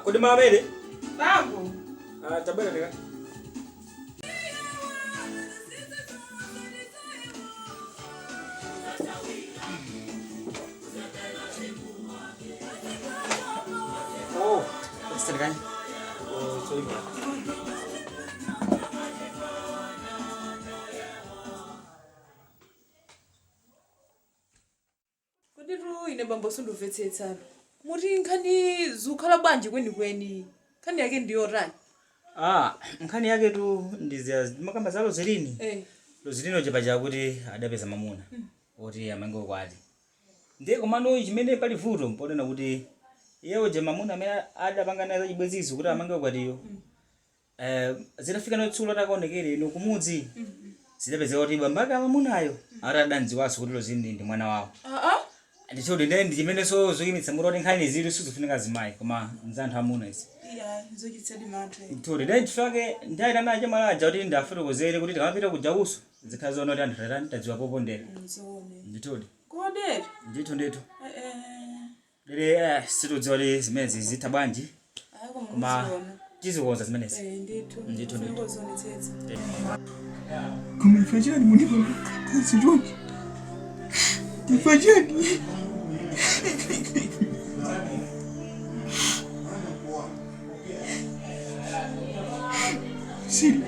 Kodi mamere? Bambo. Ah, tabwera ndika. Oh, serikali. Oh, sorry. Kodi tu ine bambo sindumvetsetsano. Muti nkhani zikukhala bwanji kwenikweni. Nkhani yake ndiyo tani. Ah, nkhani yake tu ndiziya makamba za Roselini. Eh. Roselini uja paja kuti adapeza mamuna. Oti amange kwati. Ndiye komano chimene pali vuto mponena kuti iye uja mamuna amene adapanga naye chibwezizo kuti amange kwatiyo. Zitafika notsulo atakaonekere ino kumudzi. Zidapezeka kuti bambaka mamunayo ati adandziwanso kuti Roselini ndi mwana wawo. Ah ah. Ndichoti ndiye ndi chimene so zoyimitsa mutu kuti nkhani zili sizofunika zimayi koma nzanthu amuna izi. Iya, zochititsadi mantha. Ntuli ndiye chifake ndayita naye chamalaja kuti ndafotokozere kuti tikamapita kuja uso zikhala zoona kuti anthu tatani tadziwa popondera. Zoone. Ndithudi. Kodera. Ndithu ndithu. Eh. Lere situdziwa kuti zimenezi zitha bwanji Ayi koma koma muziona. tizikonza zimenezi. Eh, ndithu. Ndithu ndithu. Ndikuzonetsetsa. Koma ife chani munipanga chonchi? Ife chani? Siri.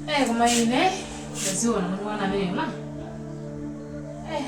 Eh, koma ine ndaziona kuti mwana amene ma. Eh.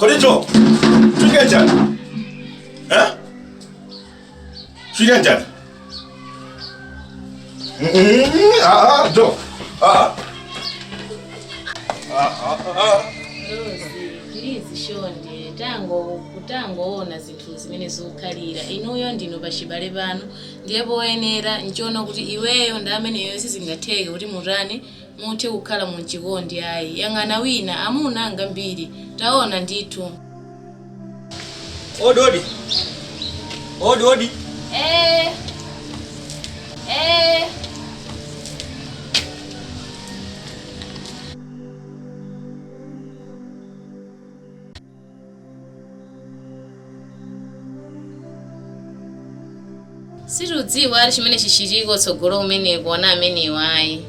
Kodi jo. Chifika njani? Eh? Chifika njani? Ah ah, jo. Ah. Ah ah ah. Pilizi shonde tangoona zinthu zimene zikukhalira inuyo ndinu pachibale pano ndiye poyenera nchiona kuti iweyo ndi ameneyo sizingatheke kuti mutani muthe kukhala munchikondi ayi yang'ana wina amuna anga mbiri taona ndithu. Odi odi. Odi odi. Situdziwa ali chimene chichitiko tsogolo umeneko ana amenewa ayi.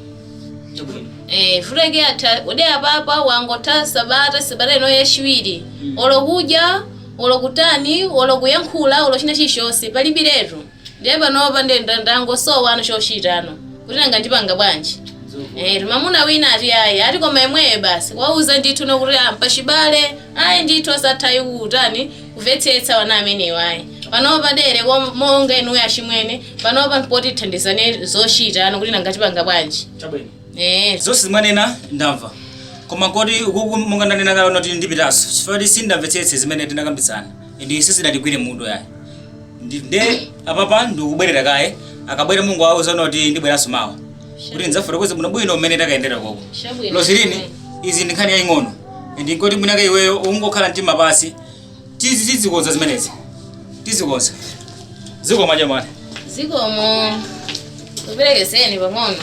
Fuleke atha ode apapa wangotha sabata ino yachiwiri olokudya olokutani olokuyankhula olo china chilichonse palibiretu ndiye panopa ndangosowa ano chochitano kuti nanga ndipanga bwanji. Mamuna wina ati ayi ati koma imweyo basi wauza ndithu nokuti pachibale ayi ndithu asathayi kutani kumvetsetsa wana amenewa ayi panopa dere monga inuyo achimwene panopa mpoti tithandizane zochita ano kuti nanga tipanga bwanji. Chabwino. Zonse zimanena ndamva koma kodi ukuku monga ndanena kale noti ndipitaso chifukwa sindamvetsetse zimene tinakambitsana ndi sizidatigwire mutu yayi nde apapa ndikubwerera kaye akabwere Mungu awuza noti ndibweranso mawa kuti ndidzafotokoze bwinobwino mmene takayendera koko. Lozilini izi ndi nkhani yaying'ono ndi nkoti mwinake iweyo ungokhala mtima pasi tizikonza zimenezi tizikonza zikomo jamani. Zikomo kuperekezeni pang'ono.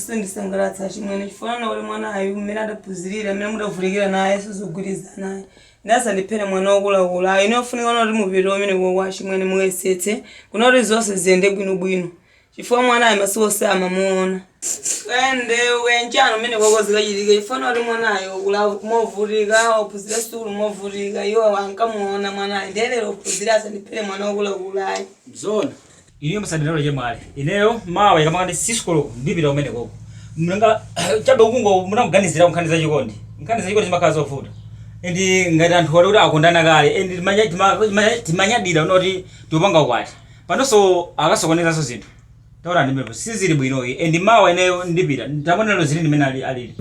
Sindisangalatsa chimwene chifanana kuti mwana ayu mmene adaphunzirira mmene mudavutikira naye sizogwirizana naye ndasandiphere mwana wokulakula ayi inofunika kuti mupite umeneko kwa chimwene muyesetse kuna kuti zonse ziyende bwinobwino chifukwa mwana ayi masiku onse amamuona kayende ukayenjano mmene kwako zikachitika chifana kuti mwana ayi wokula movutika waphunzira sukulu movutika iwo ankamuona mwana ayi ndiye lero uphunzira asandiphere mwana wokulakula ayi. Zona iniyo musandilaule chemwali ineyo mawa ikamanga sisikolo ndipita umenekoko mnanga chabe ukungo munakuganizira nkhani za chikondi nkhani za chikondi zimakhala zovuta ndi ngati anthu wali kuti akondana kale and timanyadira unoti tiupanga ukwati panonso akasokonezanso zinthu taona ndimepo sizili bwinoyi and mawa ineyo ndipita tamonero zili ndimene alili.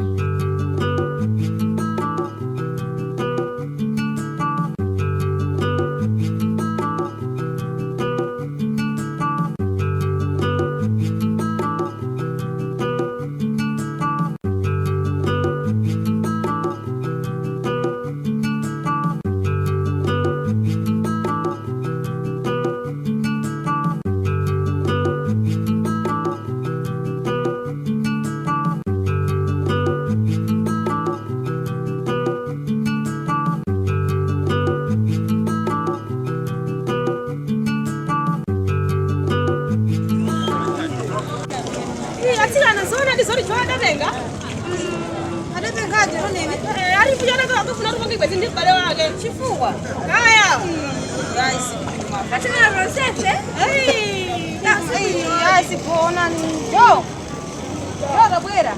Chifukwa. Kaya. Ayi sipoonani. Jo. Jo tabwera.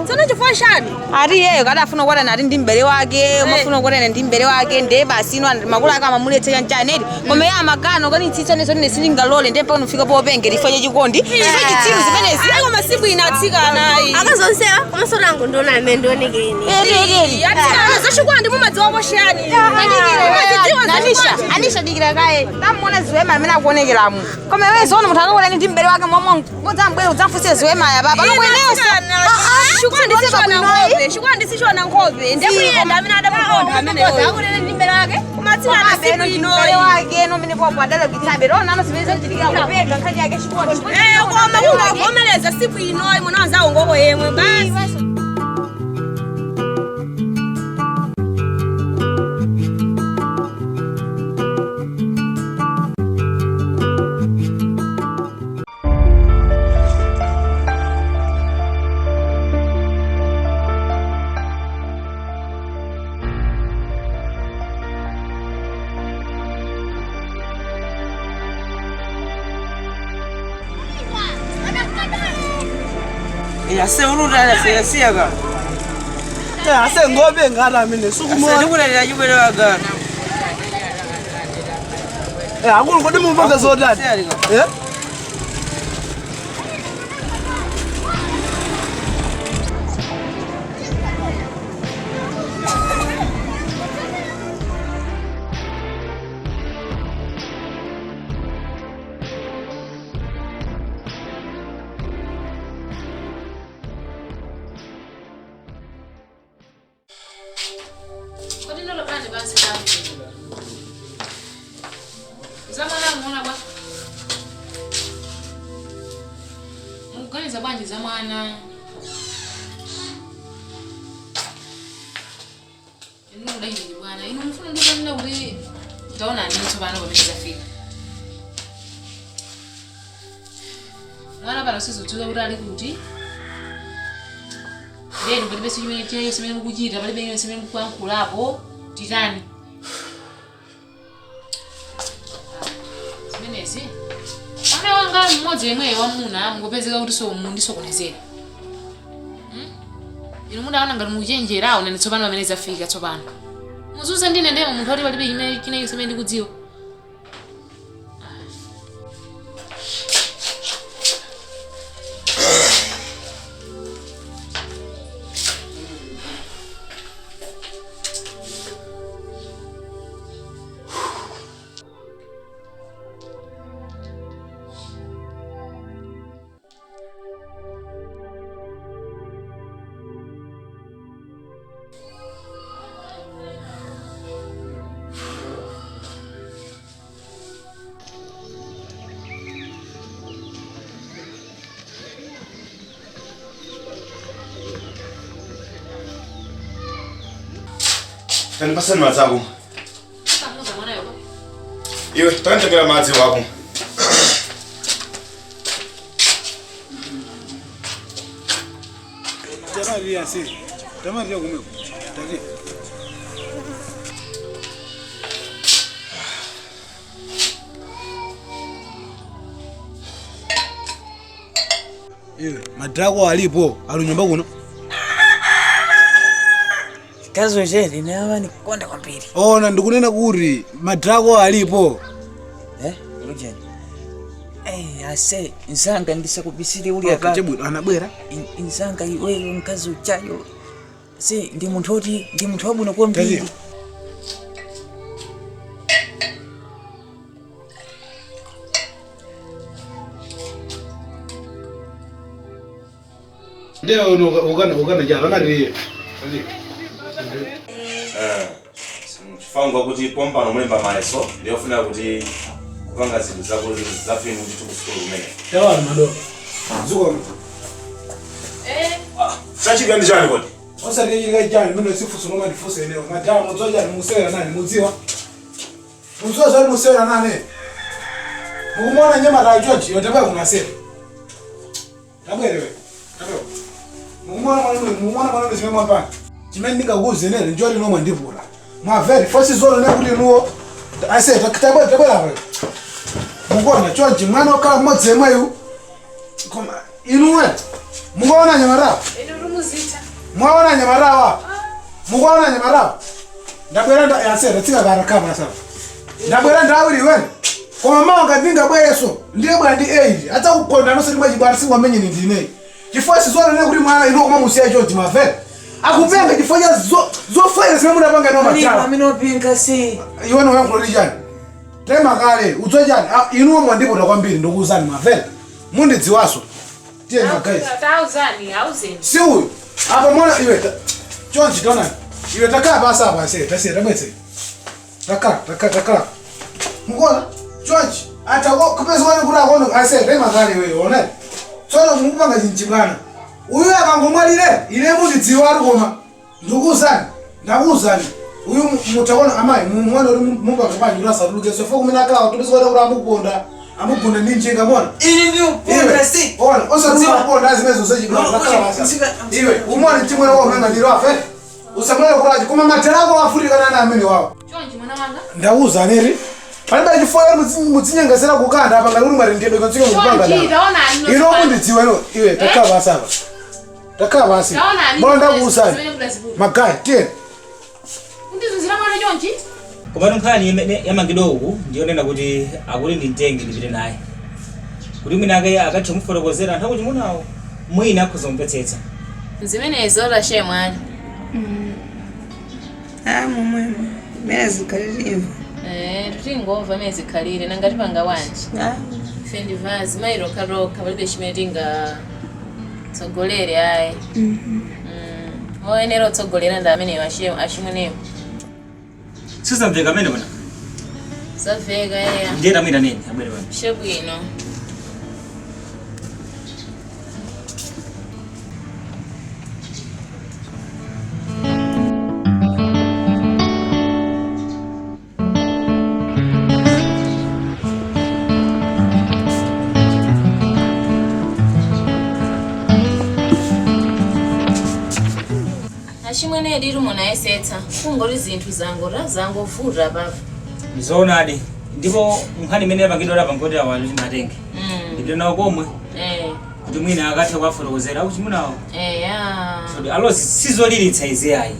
Tsono chifukwa chani Ati iyeyo kadafuna kukwatana ati ndi m'bale wake, umafuna kukwatana ndi m'bale wake, ndiye basi ino makulu ake amamuletsa chanchani eti. Koma iye amakana kani tsitsa neso ine sindingalole ndiye mpaka nufika popenge chifukwa chachikondi. Chifukwa chitsiru zimenezi. Ayi koma siku ina atsikana ayi. Akazonsewa komanso langu ndiona amene ndionekeni. Eri eri. Atsikana zachikondi mumadziwa chani. Anisha, Anisha dikira kaye. Tamuona ziwema amene akuonekeramu. Koma iwe zoona munthu akakwatana ndi m'bale wake momwe udzambwera udzamfunse ziwema ya baba. Alokueneso. Chikondi sichiona nkhope. Ndiye kuyenda amene adamukonda ameneyo. Akulele ndi m'bale wake. Koma atsikana siku inoyi. M'bale wake no mene popo adalakitsabe. Lona ano zimene zachitikira kupeka nkhani yake chikondi. Eh, koma kungavomereza siku inoyi mwana wanzawo ngoko yemwe basi. Ase ulutala siyasiyaka. Ase ngobe ngala mine sukumona. Ase ndikulalira chibwere wagana. Akulu kodi mumvanga zotani? Eh? Kodi ndolo pani basi tamu. Zamwana muona bwa. Mukuganiza bwanji zamwana. Inu mudahili bwana. Inu mfuna ndizanina kuti taona nini tsopano pamene zafika. Mwana pano sizudzuka kuti ali kuti. Lero palibe chimene chimene chimene mukuchita palibe chimene mukuyankhulapo titani. Zimenezi. Mwana wanga mmodzi yemweyo wamuna mungopezeka kuti so mundisokonezera. Inu mudaona ngati mukuchenjerawo nani tsopano pamene zafika tsopano. Muzuza ndine ndemo munthu oti palibe chimene chimene chimene ndikudziwa. Tandipasani madzi ako. Samuza mwanayo. Iwe, takanditengera madzi wako. Tamariya si. Tamariya kumwe. Tati. Iwe, madrago alipo, ali nyumba kuno. Kazo jeri nawa nikonda kwambiri. Ona ndikunena kuti madrago alipo. Eh, ujeni. Eh, ase insanga ndisakubisire uli apa. Chebwino anabwera. Insanga iweyo mkazi uchayo. Se ndi munthu oti ndi munthu wabwino kwambiri. Ndiye ukana ukana jana ngati Chifangwa kuti pompano mulemba mayeso ndiyofuna kuti kupanga zinthu zako zafinu ndithu ku sukulu kumene. Tawana mado. Zuko. Chachika ndi chani kodi? Osati chani mino sifuso noma ndifuso eneo. Madama mudzoja ni musewera nani mudziwa. Mudziwa zali musewera nani? Mukumona nyama ta George yotabwa kunasema. Tabwerewe. Tabwe. Mukumona mwana zimwe mwapanga. Chimene ndingakuuze nene njoli nomwe ndivula. Mwaveri fosi zolo nekuti inuwo. Ase tabwe tabwe apa. Mukona George mwana okhala mmodzi yemweyu. Koma inuwe. Mukuona nyamara? Inu rumuzita. Mwaona nyamarawa? Mukuona nyamarawa? Ndabwera nda yasera tsika kana kama sasa. Ndabwera ndawiri wewe. Koma mama ngandinga bwereso ndiye bwana ndi 8 adzakuponda nonse ndimwe chibwana singwamenye ni ndine. Chifukwa sizona ne kuti mwana ino koma musiya George mavere. Akupenga chifukwa cha zofaira zimene munapanga ino matala. Amene opinga si. Iwe no yankhula chani. Tema kale udzo chani inuwo mwandipota kwambiri ndikuuzani mavere. Mundidziwaso. Tiye guys. Tauzani, auzeni. Si uyu. Apa mwana iwe George dona. Iwe takhala pasi apa ase tasiya tabwetse. Takhala. Mukuona George atako kupeza wani kuti akono ase tema kale iwe one. Tsono mukupanga chinchibwana. Uyu akangomwalire ine mundidziwa ari koma. Ndikuuzani. Ndakuuzani. Uyu mutaona amayi mwana uri mupanga panji kuti asatuluke so fo kumene akhala tupeza wani kuti amuponda. Amugunda ndi njinga mona. Ini ndi uponda si. Ona osatuluka kuponda azimezo zachibwana takhala pasi. Iwe umwana chimwene wako unanga ndiro afe. Usamwele kulaji koma materako afutikana na amene wawo. Chonchi mwana wanga. Ndauza neri. Palibe chifukwa mudzinyengesera kukanda apa ngati uli mwati ndiyedwe kantsike mukupanga Chonchi, da. taona ani Ino mundidziwa ino iwe takhala pasi apa. Takhala pasi. Taona ani. Mbona ndakuuzani. Magayi tiye. Undizunzira mwana chonchi? Komatu nkhani imene yamangidwa uku ndiyonena kuti akuti ndimtenge ndipite naye. Kuti mwina ake akathe kumufotokozera anthu akuti munawo mwina akhoza kumvetsetsa. Zimenezo tachemwali. Ah momwemo. Mene zikhalire. Tutingomva mene zikhalire nanga tipanga wanji. Ife ndivazi mayi lokhalokha palibe chimene tingatsogolere ayi. Oyenera otsogolera ndi ameneyo achimwenewo. Sizamveka amene bwana. Samveka eya. Ndiye tamwita nene abwere pano. Chabwino. Achimwene lero munayesetsa kungoti zinthu zangora zangovuta papa. Ndizoonadi ndipo nkhani imene yapangidwa apa ngoti awa kuti matenge. Ndipite nawo komwe kuti mwina akathe kuwafotokozera akuti munawo. Ya. Alozi sizoliritsa izi ayi.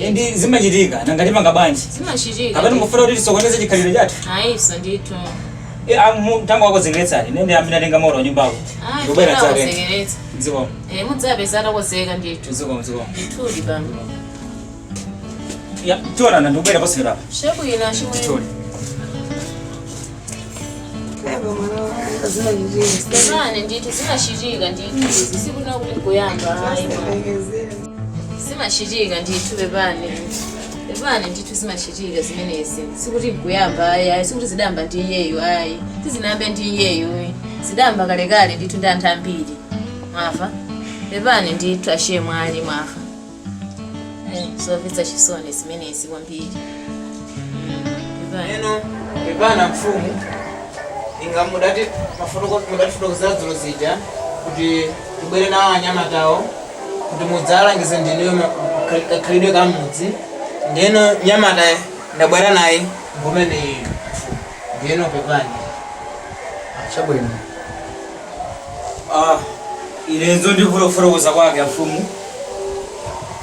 Ayi Ndi zimachitika nanga tipanga bwanji. Zimachitika. Kapena mufuna kuti tisokoneze chikhalidwe chathu. Ayiso ndithu. Mtango wakozekeretsani nende amene atenga mauro nyumbako. Ayi Ndikubwera tsake. wakozekeretsa. Dziko. Mudzapeza atakozeka ndithu. Dziko. Ndithudi pano. Ya, tionana ndikubwera posera apa. Chabwino achimwene. Ndithudi. Pepani ndithu zimachitika ndithu izi sikuna kuti nkuyamba ayi. Zimachitika ndithu pepani. Pepani ndithu zimachitika zimenezi. Sikuti nkuyamba ayi ayi sikuti zidamba ndi iyeyo ayi. Sizinambe ndi iyeyo. Zidamba kalekale ndithu ndi anthu ambiri. Mwafa. Pepani ndithu achemwali mwafa. Zomvetsa chisoni zimenezi kwambiri. Pepani. Eno pepana mfumu inga mudati mudatifotokozera dzulo zija kuti tibwere nawo anyamatawo kuti mudzalangize ndinuyo kakhalidwe ka mudzi ndeno nyamata ndabwera naye ngomene iyo mfumu ndiyeno pepani. Chabwino. Inezo ndifotokoza kwake mfumu.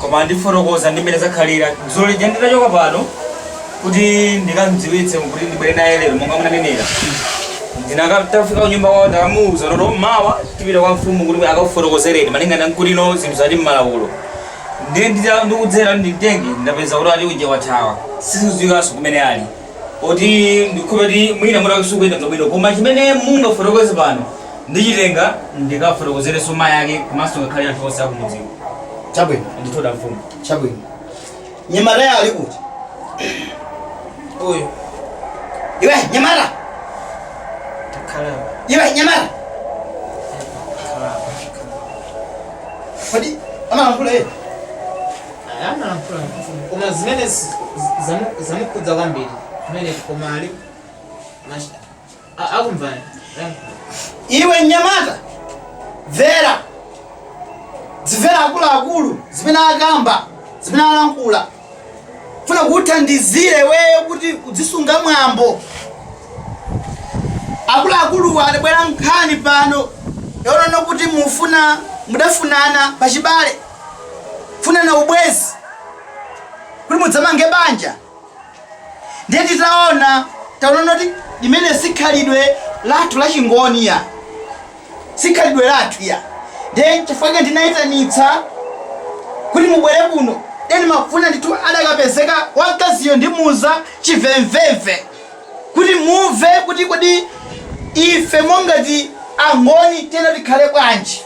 Koma ndifotokoza ndimene zakhalira. Dzulo lija nditachoka pano kuti ndikamdziwitse kuti ndibwere naye lero monga munanenera. Ndinakatafika kunyumba kwawo ndakamuwuza lero mawa tipita kwa mfumu kuti akakufotokozereni malingana nkuti ino zinthu zati m'malawulo. Ndiye ndikudzera nditenge ndapeza kuti ali uja wathawa. Sizidziwikanso kumene ali. Oti ndikhupe kuti mwina mutakasukuyenda bwino koma chimene mungafotokoze pano Ndichitenga ndikafotokozerenso mayi ake komanso ngakhale anthu onse akumudziwa. Chabwino. Ndithu mfumu. Chabwino. Nyamata ali kuti? Uyu. Iwe nyamata. Takhala. Iwe nyamata. Kodi amalankhula iye? Amalankhula mfumu. Koma zimene zamukhudza kwambiri. Zimene koma ali akumvani. Iwe nyamata. Mvera. Zimvera akuluakulu zimene akamba, zimene alankhula. Funa kuthandizire weyo kuti uzisunga mwambo. Akuluakulu adabwera nkhani pano yonena kuti mufuna mudafunana pachibale. Funana ubwezi kuti mudzamange banja. Ndiye titaona taona kuti limene sikhalidwe lathu la chingoni ya. Sikhalidwe lathu ya. Ndiye chifukwa ndinayitanitsa kuti mubwere kuno. Deni mafuna ndithu adakapezeka wamkaziyo ndimuza chimvemvemve. Kuti mumve kuti kodi ife mongati angoni tena tikhale bwanji.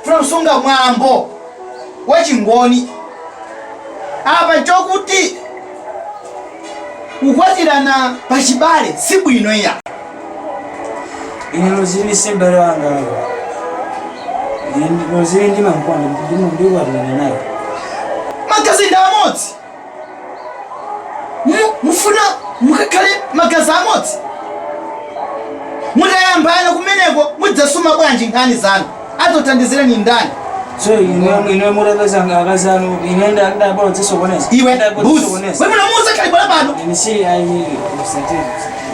Funa kusunga mwambo wachingoni. Apa nchokuti kukwatirana pachibale si bwino iya. Ine Lozini si m'bale wanga. Ine Lozini ndimamkonda ndikwatirana naye. Magazi ndi amodzi. Mufuna mukakhale magazi amodzi. Mutayambana kumeneko mudzasuma bwanji nkhani zanu. Adzothandizireni ndani? So ine mutapeza akazi anu ine ndabora dzisokoneza. Iwe mbuzi. Wewe munamuuza khalibwera pano. Ine si ayi usatiri.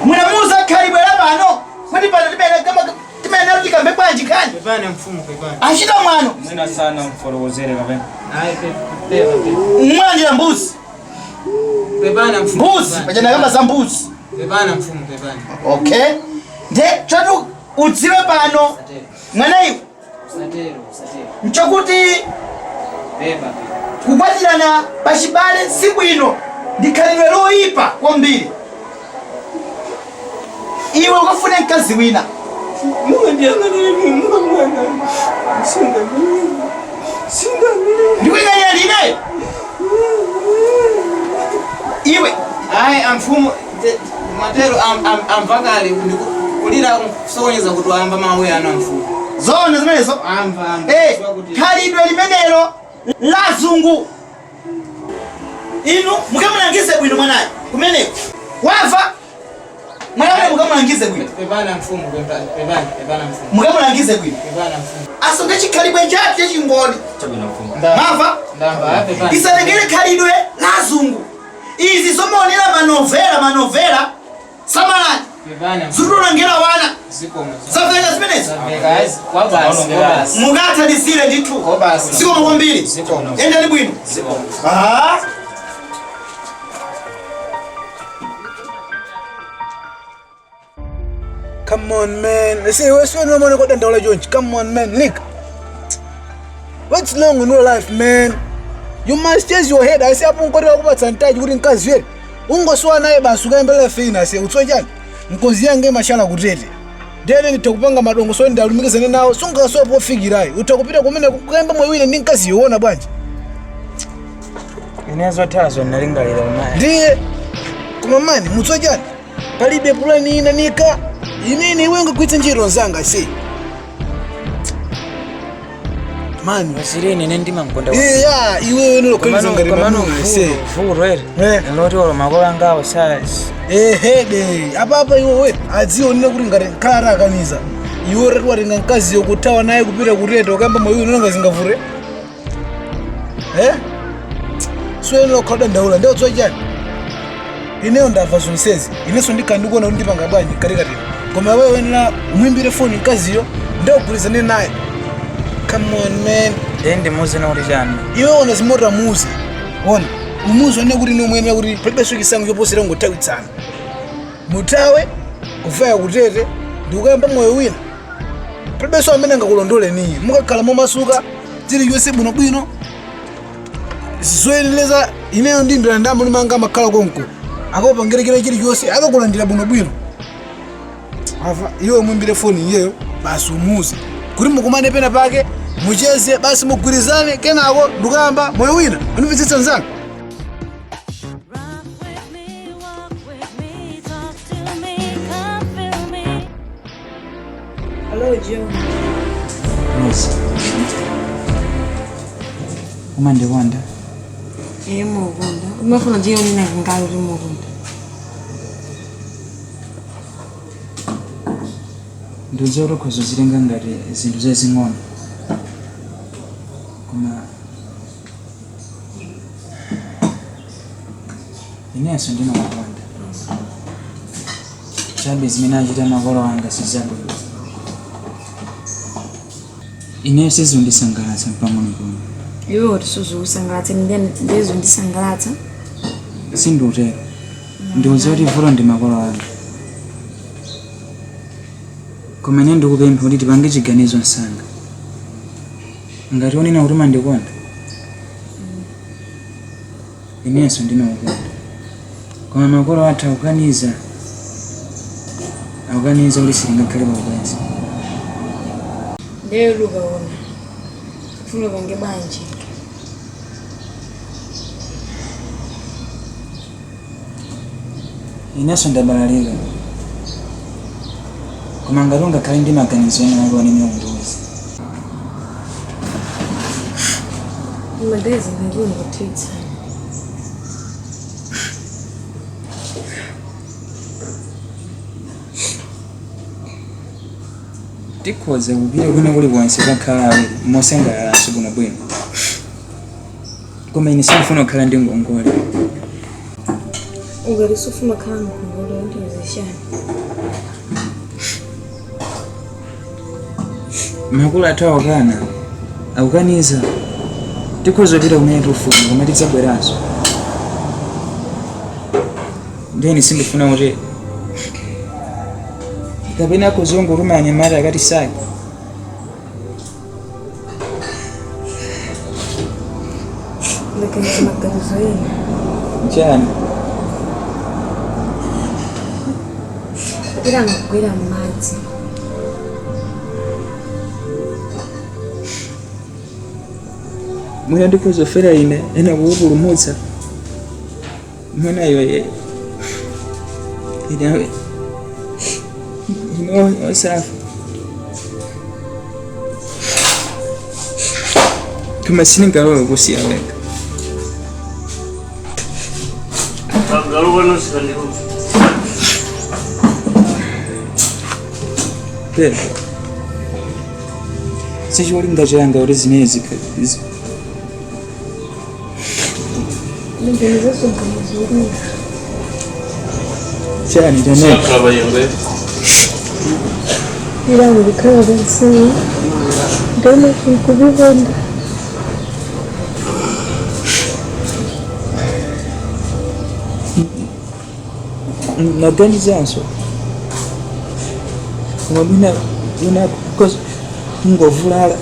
Munamuuza khalibwera pano. Kuti pano timene kama timene tikambe bwanji nkhani. Pepani mfumu pepani. Achita mwano. Mwina sana mfotokozere kapena. Ayi pepa pepa. Mwalandira mbuzi. Pepani mfumu. Mbuzi, pachana kamba za mbuzi. Pepani mfumu pepani. Okay. Nde chatu udziwe pano mwana iwe Usatero usatero. nchokuti Pepa pepa. kukwatirana pachibale si bwino ndi khalidwe loyipa kwambiri. Iwe ukafune mkazi wina. Ndikuyang'anira ndine. Iwe. Ayi amfumu matero amva kale kulira kusonyeza kuti wamva mawu anu amfumu. Zoona zimenezo. Amva amva. Eh, khalidwe limenelo lazungu. Inu mukamulangize bwino mwanayo kumeneko. Wamva? Mwanayo mukamulangize bwino. Pepani mfumu pepani pepani mfumu. Mukamulangize bwino. Pepani mfumu. Asunge chikhalidwe chathu chachingoni. Chabwino mfumu. Mwamva? Ndamva pepani. Isalengere khalidwe lazungu. Izi zomaonera manovera manovera samalani. Pepani mfumu. Zitulangera wana. Zikomo. Zamveka zimenezi. Zamveka ayi kwa basi kwa basi. Mukathandizire ndithu. Zikomo kwambiri. Endani bwino. Ah. Come on, man. Say, what's your name? Got the Jones. Come on, man. Nick. What's long in your life, man? You must chase your head. I say, apo nkoti wakubatsa ntaji kuti mkazi wetu ungosowa naye basi ukayembelera fina ase utsoe chani mkonzi yange mashala kutete ndene nditha kupanga madongo so ndalumikizane nawo sungasowa pofikirayi utha kupita kumene kukayemba moyo wina ndi mkazi yowona bwanji Ine zothazo ndinalingalira kumayi. Ndiye koma mani mutsoe chani palibe pulani ina nika imene iwe ungagwiritse ntchito nzanga se mani Lozini ine ndimamkonda. iya iwe wene lokaliza ngati mamuna se Vuto ere. Loti olo makolo angawo sa ehede apapa iwe we adzionera kuti ngati nkhala akaniza iwe utati watenga mkaziyo kuthawa naye kupita kuteta ukayamba moyo wina unanga zingavute eh suyenera kukhala ndaula ndiyo tsoe chani ineyo ndamva zonsezi inenso ndikhala ndikuona kuti ndipanga bwanji mkatikatimo koma wewe wenera umuimbire foni mkaziyo ndakugwirizane naye come on man Ndiye ndimuze kuti chani. iwe ona zimota muze ona umuze one kuti nomwenera kuti palibenso chisango choposera ngothawitsana muthawe kufaya kutete ndikukayamba moyo wina palibenso amene angakulondole niyi mukakhala momasuka chilichonse bwinobwino zoyeneleza ineyo ndimbira ndambo limanga amakhala konko akakupangira chilichonse akakulandira bwinobwino ava iwe muimbire foni iyeyo Basi umuze kuti mukumane pena pake mucheze basi mugwirizane kenako ndikuyamba moyo wina. Unimvetsetsa mzanga? Hello, Joe. Rose, umandikonda? Iye mukonda. Umafuna nje unina ngalo uri mukonda. Ndiudziwa kuti ukhoza zilenga ngati zinthu zazing'ono, koma inenso ndimakukonda. Chabe zimene achita makolo anga sizabwino. Ineyo sizondisangalatsa mpang'ono pomwe. Iwe kuti suzukusangalatsa ndezondisangalatsa. Sindiutero, ndiudziwa kuti vuto ndi makolo anga, koma ine ndikupempha kuti tipange chiganizo msanga. Ngati unena kuti umandikonda, inenso ndimakukonda, koma makolo athu akukaniza, akukaniza kuti sitingakhale pa ubwenzi. Ndeyo lukaona. Ufuna upange bwanji? Inenso ndabalalika, koma ngati ungakhale ndi maganizo ena ake onene, undiuze. Madezi ngakuni kuthitsa. Tikhoza kupita kwina kulikonse kakhala awiri mosangalalanso bwinobwino, koma ine sindifuna kukhala ndi ngongole. Ungati sufuna khala ngongole ndizishani. Makolo athu awakana, akukaniza. Tikhoza kupita kumene tikufuna koma tidzabweranso. Ndeni sindifuna kuti kapena kuzunguluma anyamata akati saki. Ndaganiza maganizo ena. Chani? Ila ngagwera m'madzi. Mwina ndikuzofera ine ena kukupulumutsa, mwina iwe ine ine osafa, koma sindingalole kusiya wekha. Pero sicholinga changa kuti zimene Ndaganiza maganizo ena. Chani chanene? Ila ngikhala bensi. Ndona kubibona. Naganizanso, koma mwina mwina because ngovulala,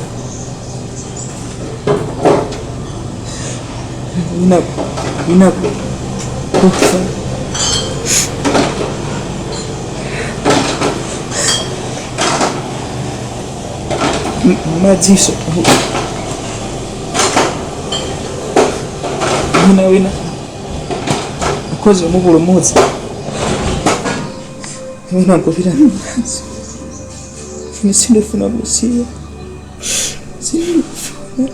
mwina mwina kufa. Madziso mwina wina akhoza mupulumutsa, mwina nkupita m'madzi. Ine sindifuna kusiya, sindifuna.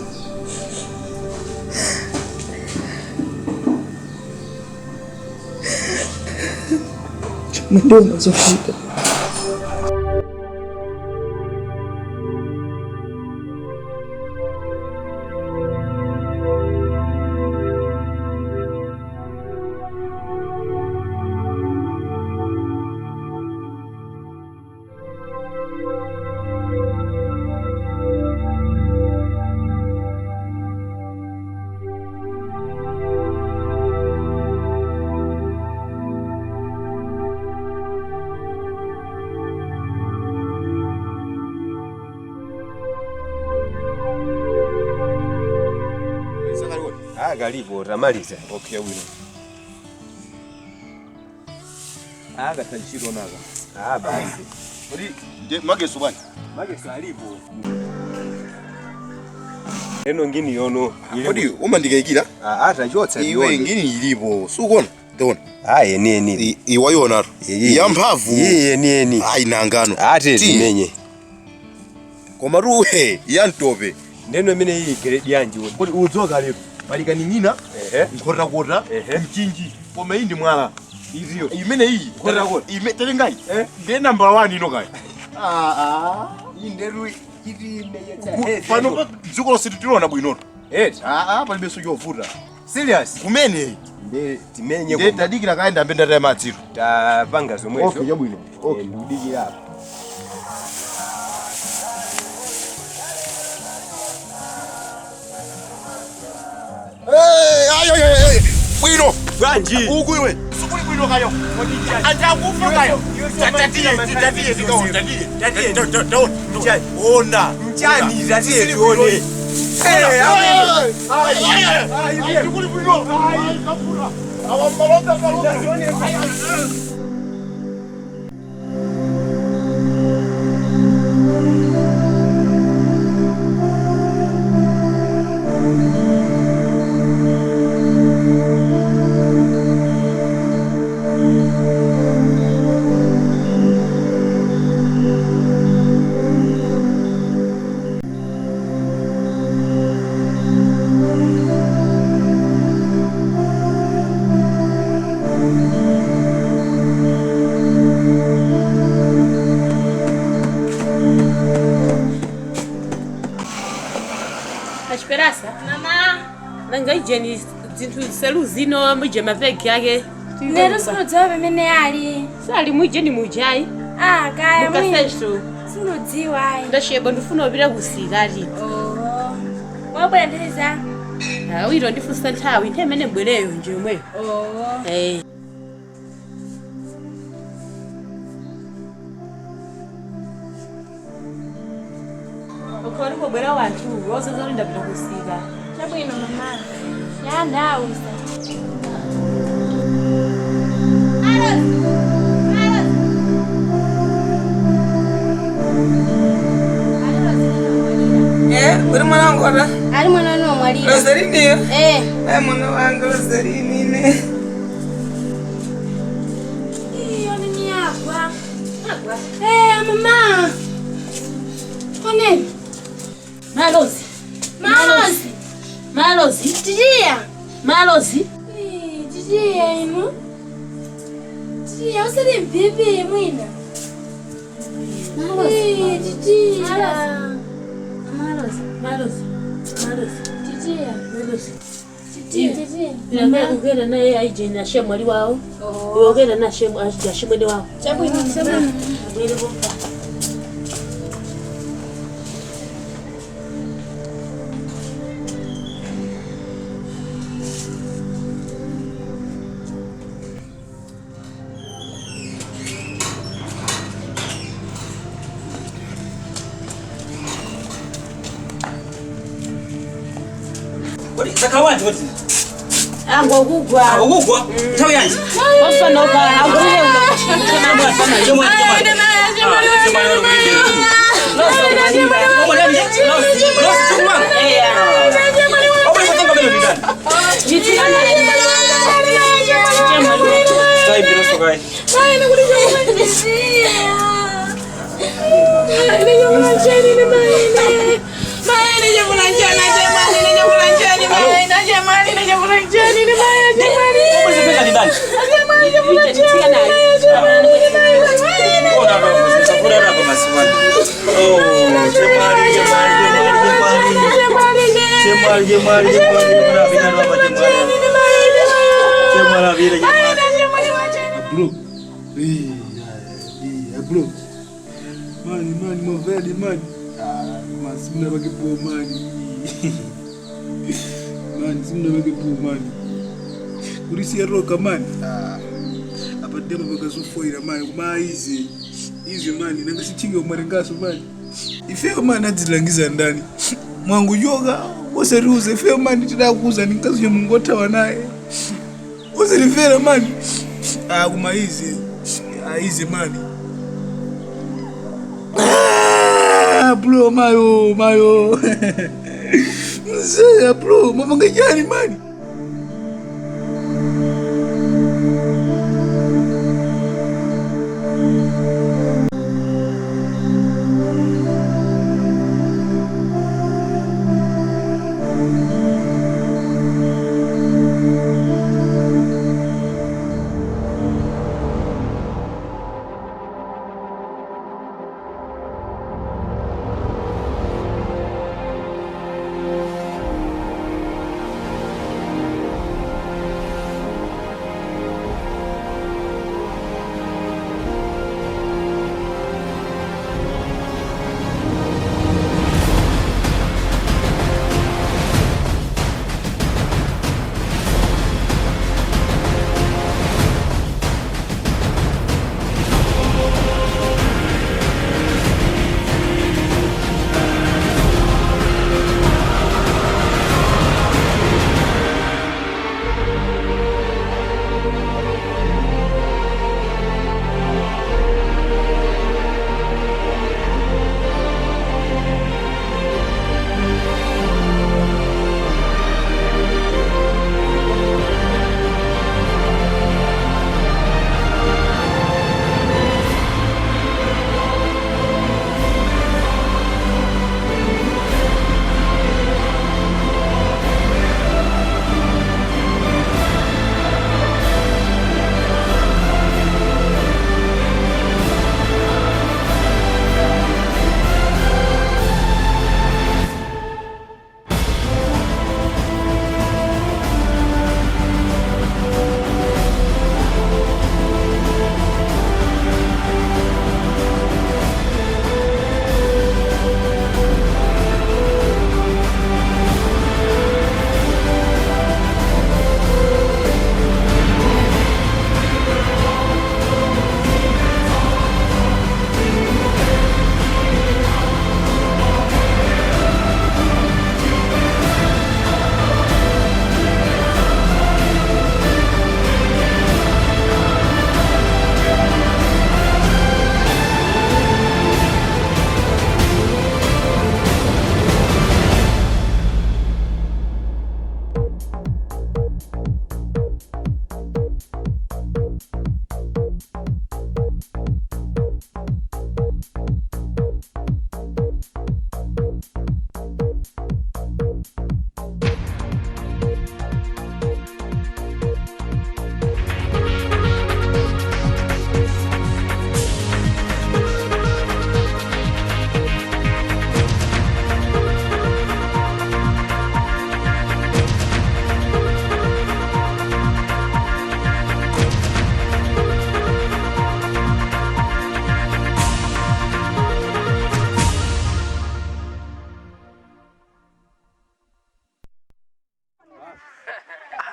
Mandiona zochita. Kalipo tamaliza. Okay, bwino. Akatha ntchito naka. Ah, basi. Kodi ndiye mageso bwana? Mageso alipo. Eno ngini yono. Kodi umandikayikira? Ah, tachotsa. Iwe ngini ilipo. Sukuona? Taona. Ah, yeni yeni. Iwayona. Yamphamvu. Yeni yeni. Ayi nangano. Ate timenye. Koma ruhe yantope. Neno imene iyi grade yanji. Kodi udzoka lero. Malikani ngina? Nkhotakota. Mchinji. Koma iyi ndi mwala. Iziyo. Imene iyi. Nkhotakota. Ime telengayi. Ndiye number 1 ino kaya. Ah ah. Inderu Pano dziko lonse tiliona bwinoto. Eti. Ah ah palibenso chovuta. Serious? Kumene. Nde timenye. Nde tadikira kaenda ambe ndataya madziro. Tapanga zomwezo. Okay, chabwino. Okay. Ndikudikira apa. Hey, ay ay ay. Bwino. Bwanji. Uku iwe. Sukuli bwino kayo. Atakufa kayo. Tatiye, tatiye, tatiye. Tatiye. Tatiye. Ona. Mchani tatiye tuone. Eh, ay. Ay, sukuli bwino. Ay, kafura. Awamalonda malonda. Esperança. Mama. Nanga ijeni zinthu selu zino muje mapegi ake. Lero sinodziwa pamene ali. Sali mujeni mujayi. Ah, kaya mwini. Mukaseso. Sinodziwa ayi. Ndasheba ndifuna upita kusika ti. Oh. Wabwera ndiza. Ah, wito ndifunsa nthawi nthawi imene mbwereyo nje yomweyo. Oh. Eh. Ukhona ubwera wanthu wozoza kuti ndapita kusika. Chabwino mama. Ya ndauza. Uri mwana wangu ora? Ali mwana wanu wamwalira. Rosaline iyo? Eh. Eh, mwana wangu Rosaline ine. Iyo nini yagwa? Agwa. Eh, mama. Oneni. Malozi. Malozi. Malozi. Titia. Malozi. Titia inu. Titia usali mpipi mwina. Malozi. Titia. Malozi. Malozi. Malozi. Titia. Malozi. Titia. Titia. Ila ugenda naye aije na shemu ali wao. Ugenda na shemu aje shemu wao. Chabwino. Chabwino. Bwino bomba. Zakhala wanji kuti? Angokugwa. Angokugwa? Nthawi yanji? Ofana opa angolile Bro. Bro. Mani, mani, maveli, mani. Ah, man, simna bake po, mani. Mani, simna bake po, mani. Kurisi ya roka, mani. Ah, apa dema baka sufoira, mani. Kuma easy. Easy, mani. Nanga sichinge umarengaso, mani. Ifeo, mani, adzilangiza ndani. Mwangu yoga, oseruze. Ifeo, mani, tidakuza. Nikazi ya mungota wanaye. Oserifera, mani. Ah, kuma easy. Ah, easy, mani. Ah, bro, mayo, mayo. Mzee, bro, mapanga chani mani.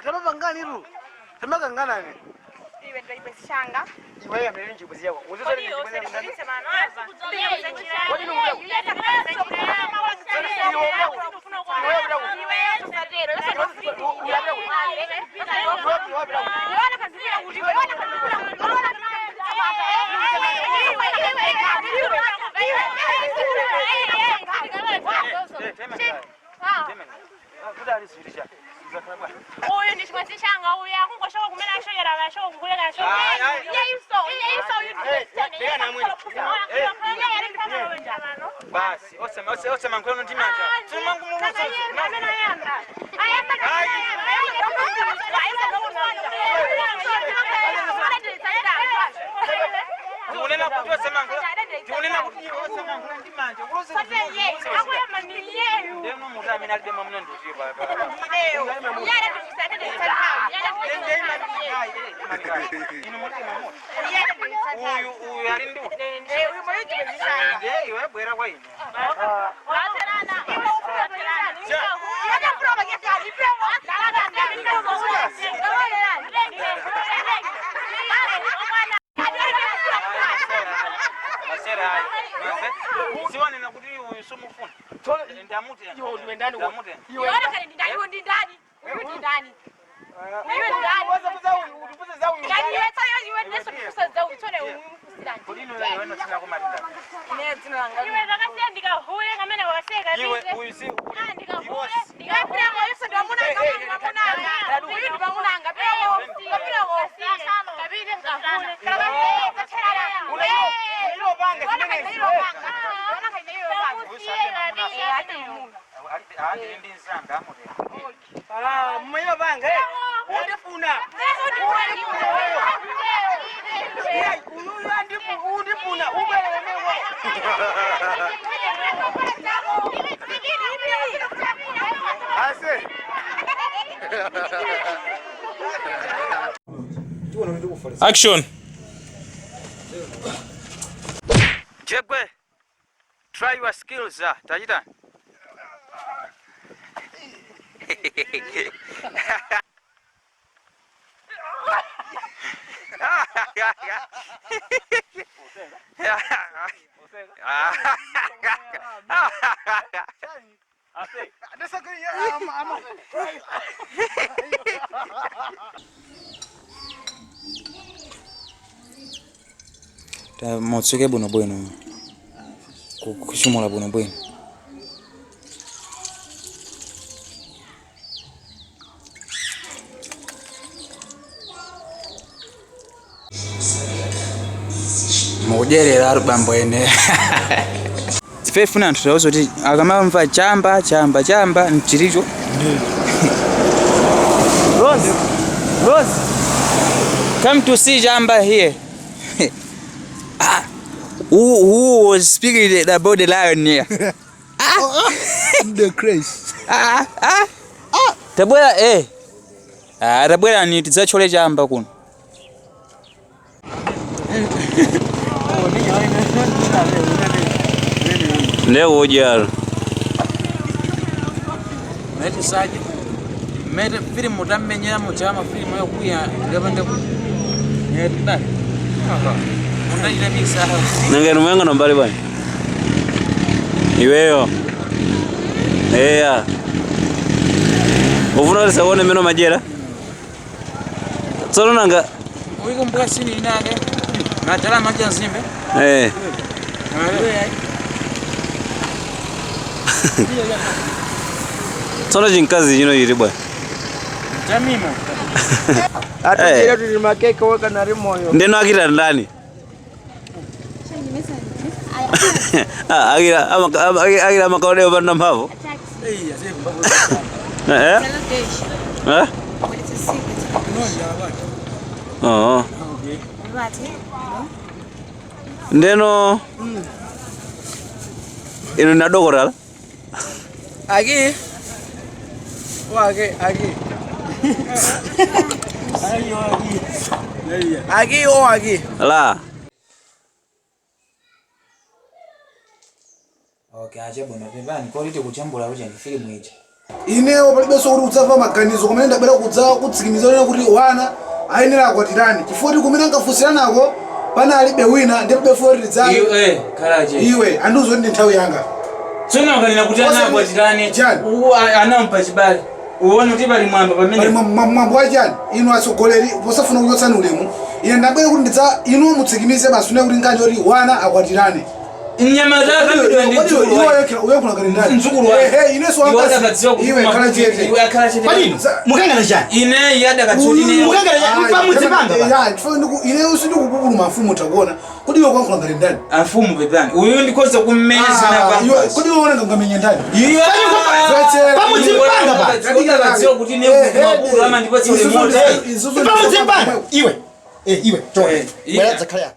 Tamapangani tamakangana Iwe ndo ibwezishanga. Iwe amene njibwezi yako. Uyu ndi chimwezi changa uyu akungoshoka kumene ashokera vashoka kukuleka Basi, ose ose mankhulano ndi manja. Tikunena kuti ose mankhula. Tikunena kuti ose mankhula ndi manja. Kulose. Ndeno muti amene alibe mwamuna ndiuziyo pa. Inu muti mwamuna. Uyu uyu ali ndi. Ndiye iwe bwera kwa ine. Masera ayi. Siwanena kuti uyu sumufuna. Ndamute. Ndamute. Iwe zakasiya ndikahule kamene wakaseka Undifuna ubwere Ase. Action. Jegwe, try your skills, tachita. Motsuke bwinobwino, kuchumula bwinobwino. Mukudyerera ari bambo ene. Tifefuna anthu tauza kuti akamamva chamba chamba chamba mchiricho. Rose, Rose, come to see chamba here. Who was speaking about the lion here? The craze. Tabwera eh. Tabwera ni tidzachole chamba kuno. Leo ujaro. Mete saje. Mete filimu tammenyera mu chama filimu yokuya ngabande ku. Yedda. Mundachita misa. Nanga numwenga nombali bwana. Iweyo. Eya. Ufuna kuti saone meno majera? Tsono nanga Uyikumbuka sini inake. Matala maja nzimbe. eh. Tsono chinkazi chino chili bwana. Tamima. Eh. Tuli makeke weka nari moyo. Ndeno akita ndani. Akira akira makaoneo pano mphamvu. Eh? Eh? Oh. Ndeno inu nadokotala. Aki. Wake aki. Aki o aki. La. Okay, achabwino pepani koliti kuchambula uja ndi filimu ija. Inewo palibenso kuti udzamva maganizo kumene ndabwera kudza kutsikimizana kuti wana ayenera akwatirani chifukwa kuti kumene angafunsiranako panalibe wina ndipo before tidzali. Iwe khala che. Iwe andiuza kuti ndi nthawi yanga. Tsono ukanena kuti anakwatirani. Anampa chibale. Uone kuti pali mwamba pamene. Pali mwambo wachani inu atsogoleri posafuna kuchotsani ulemu. Ine ndabwera kuti ndidza inu mutsikimize basi une kuti nganje kuti wana akwatirani. Nyama zakapidwa ndi mdzukulu wake. Mdzukulu wake. Ehe, ineso Iwe adakadziwa Iwe khala chete. Iwe akhala chete. Palino, mukangana chani? Ine yadakatsoti ine. Mukangana chani? Pamudzipanga pa. Ya, chifukwa ine sindikupupuluma mfumu takuona. Kodi iwe kwankhola ngati ndani? Amfumu pepani. Uyu ndikhoza kummenya zina pa. Iwe kodi iwe uoneka ngamenya ndani? Iwe Pamudzipanga pa. Adakadziwa kuti ine makulu amandipatsa ulemu. Pamudzipanga. Iwe. Eh, iwe. Choka. Bwera dzakhala yako.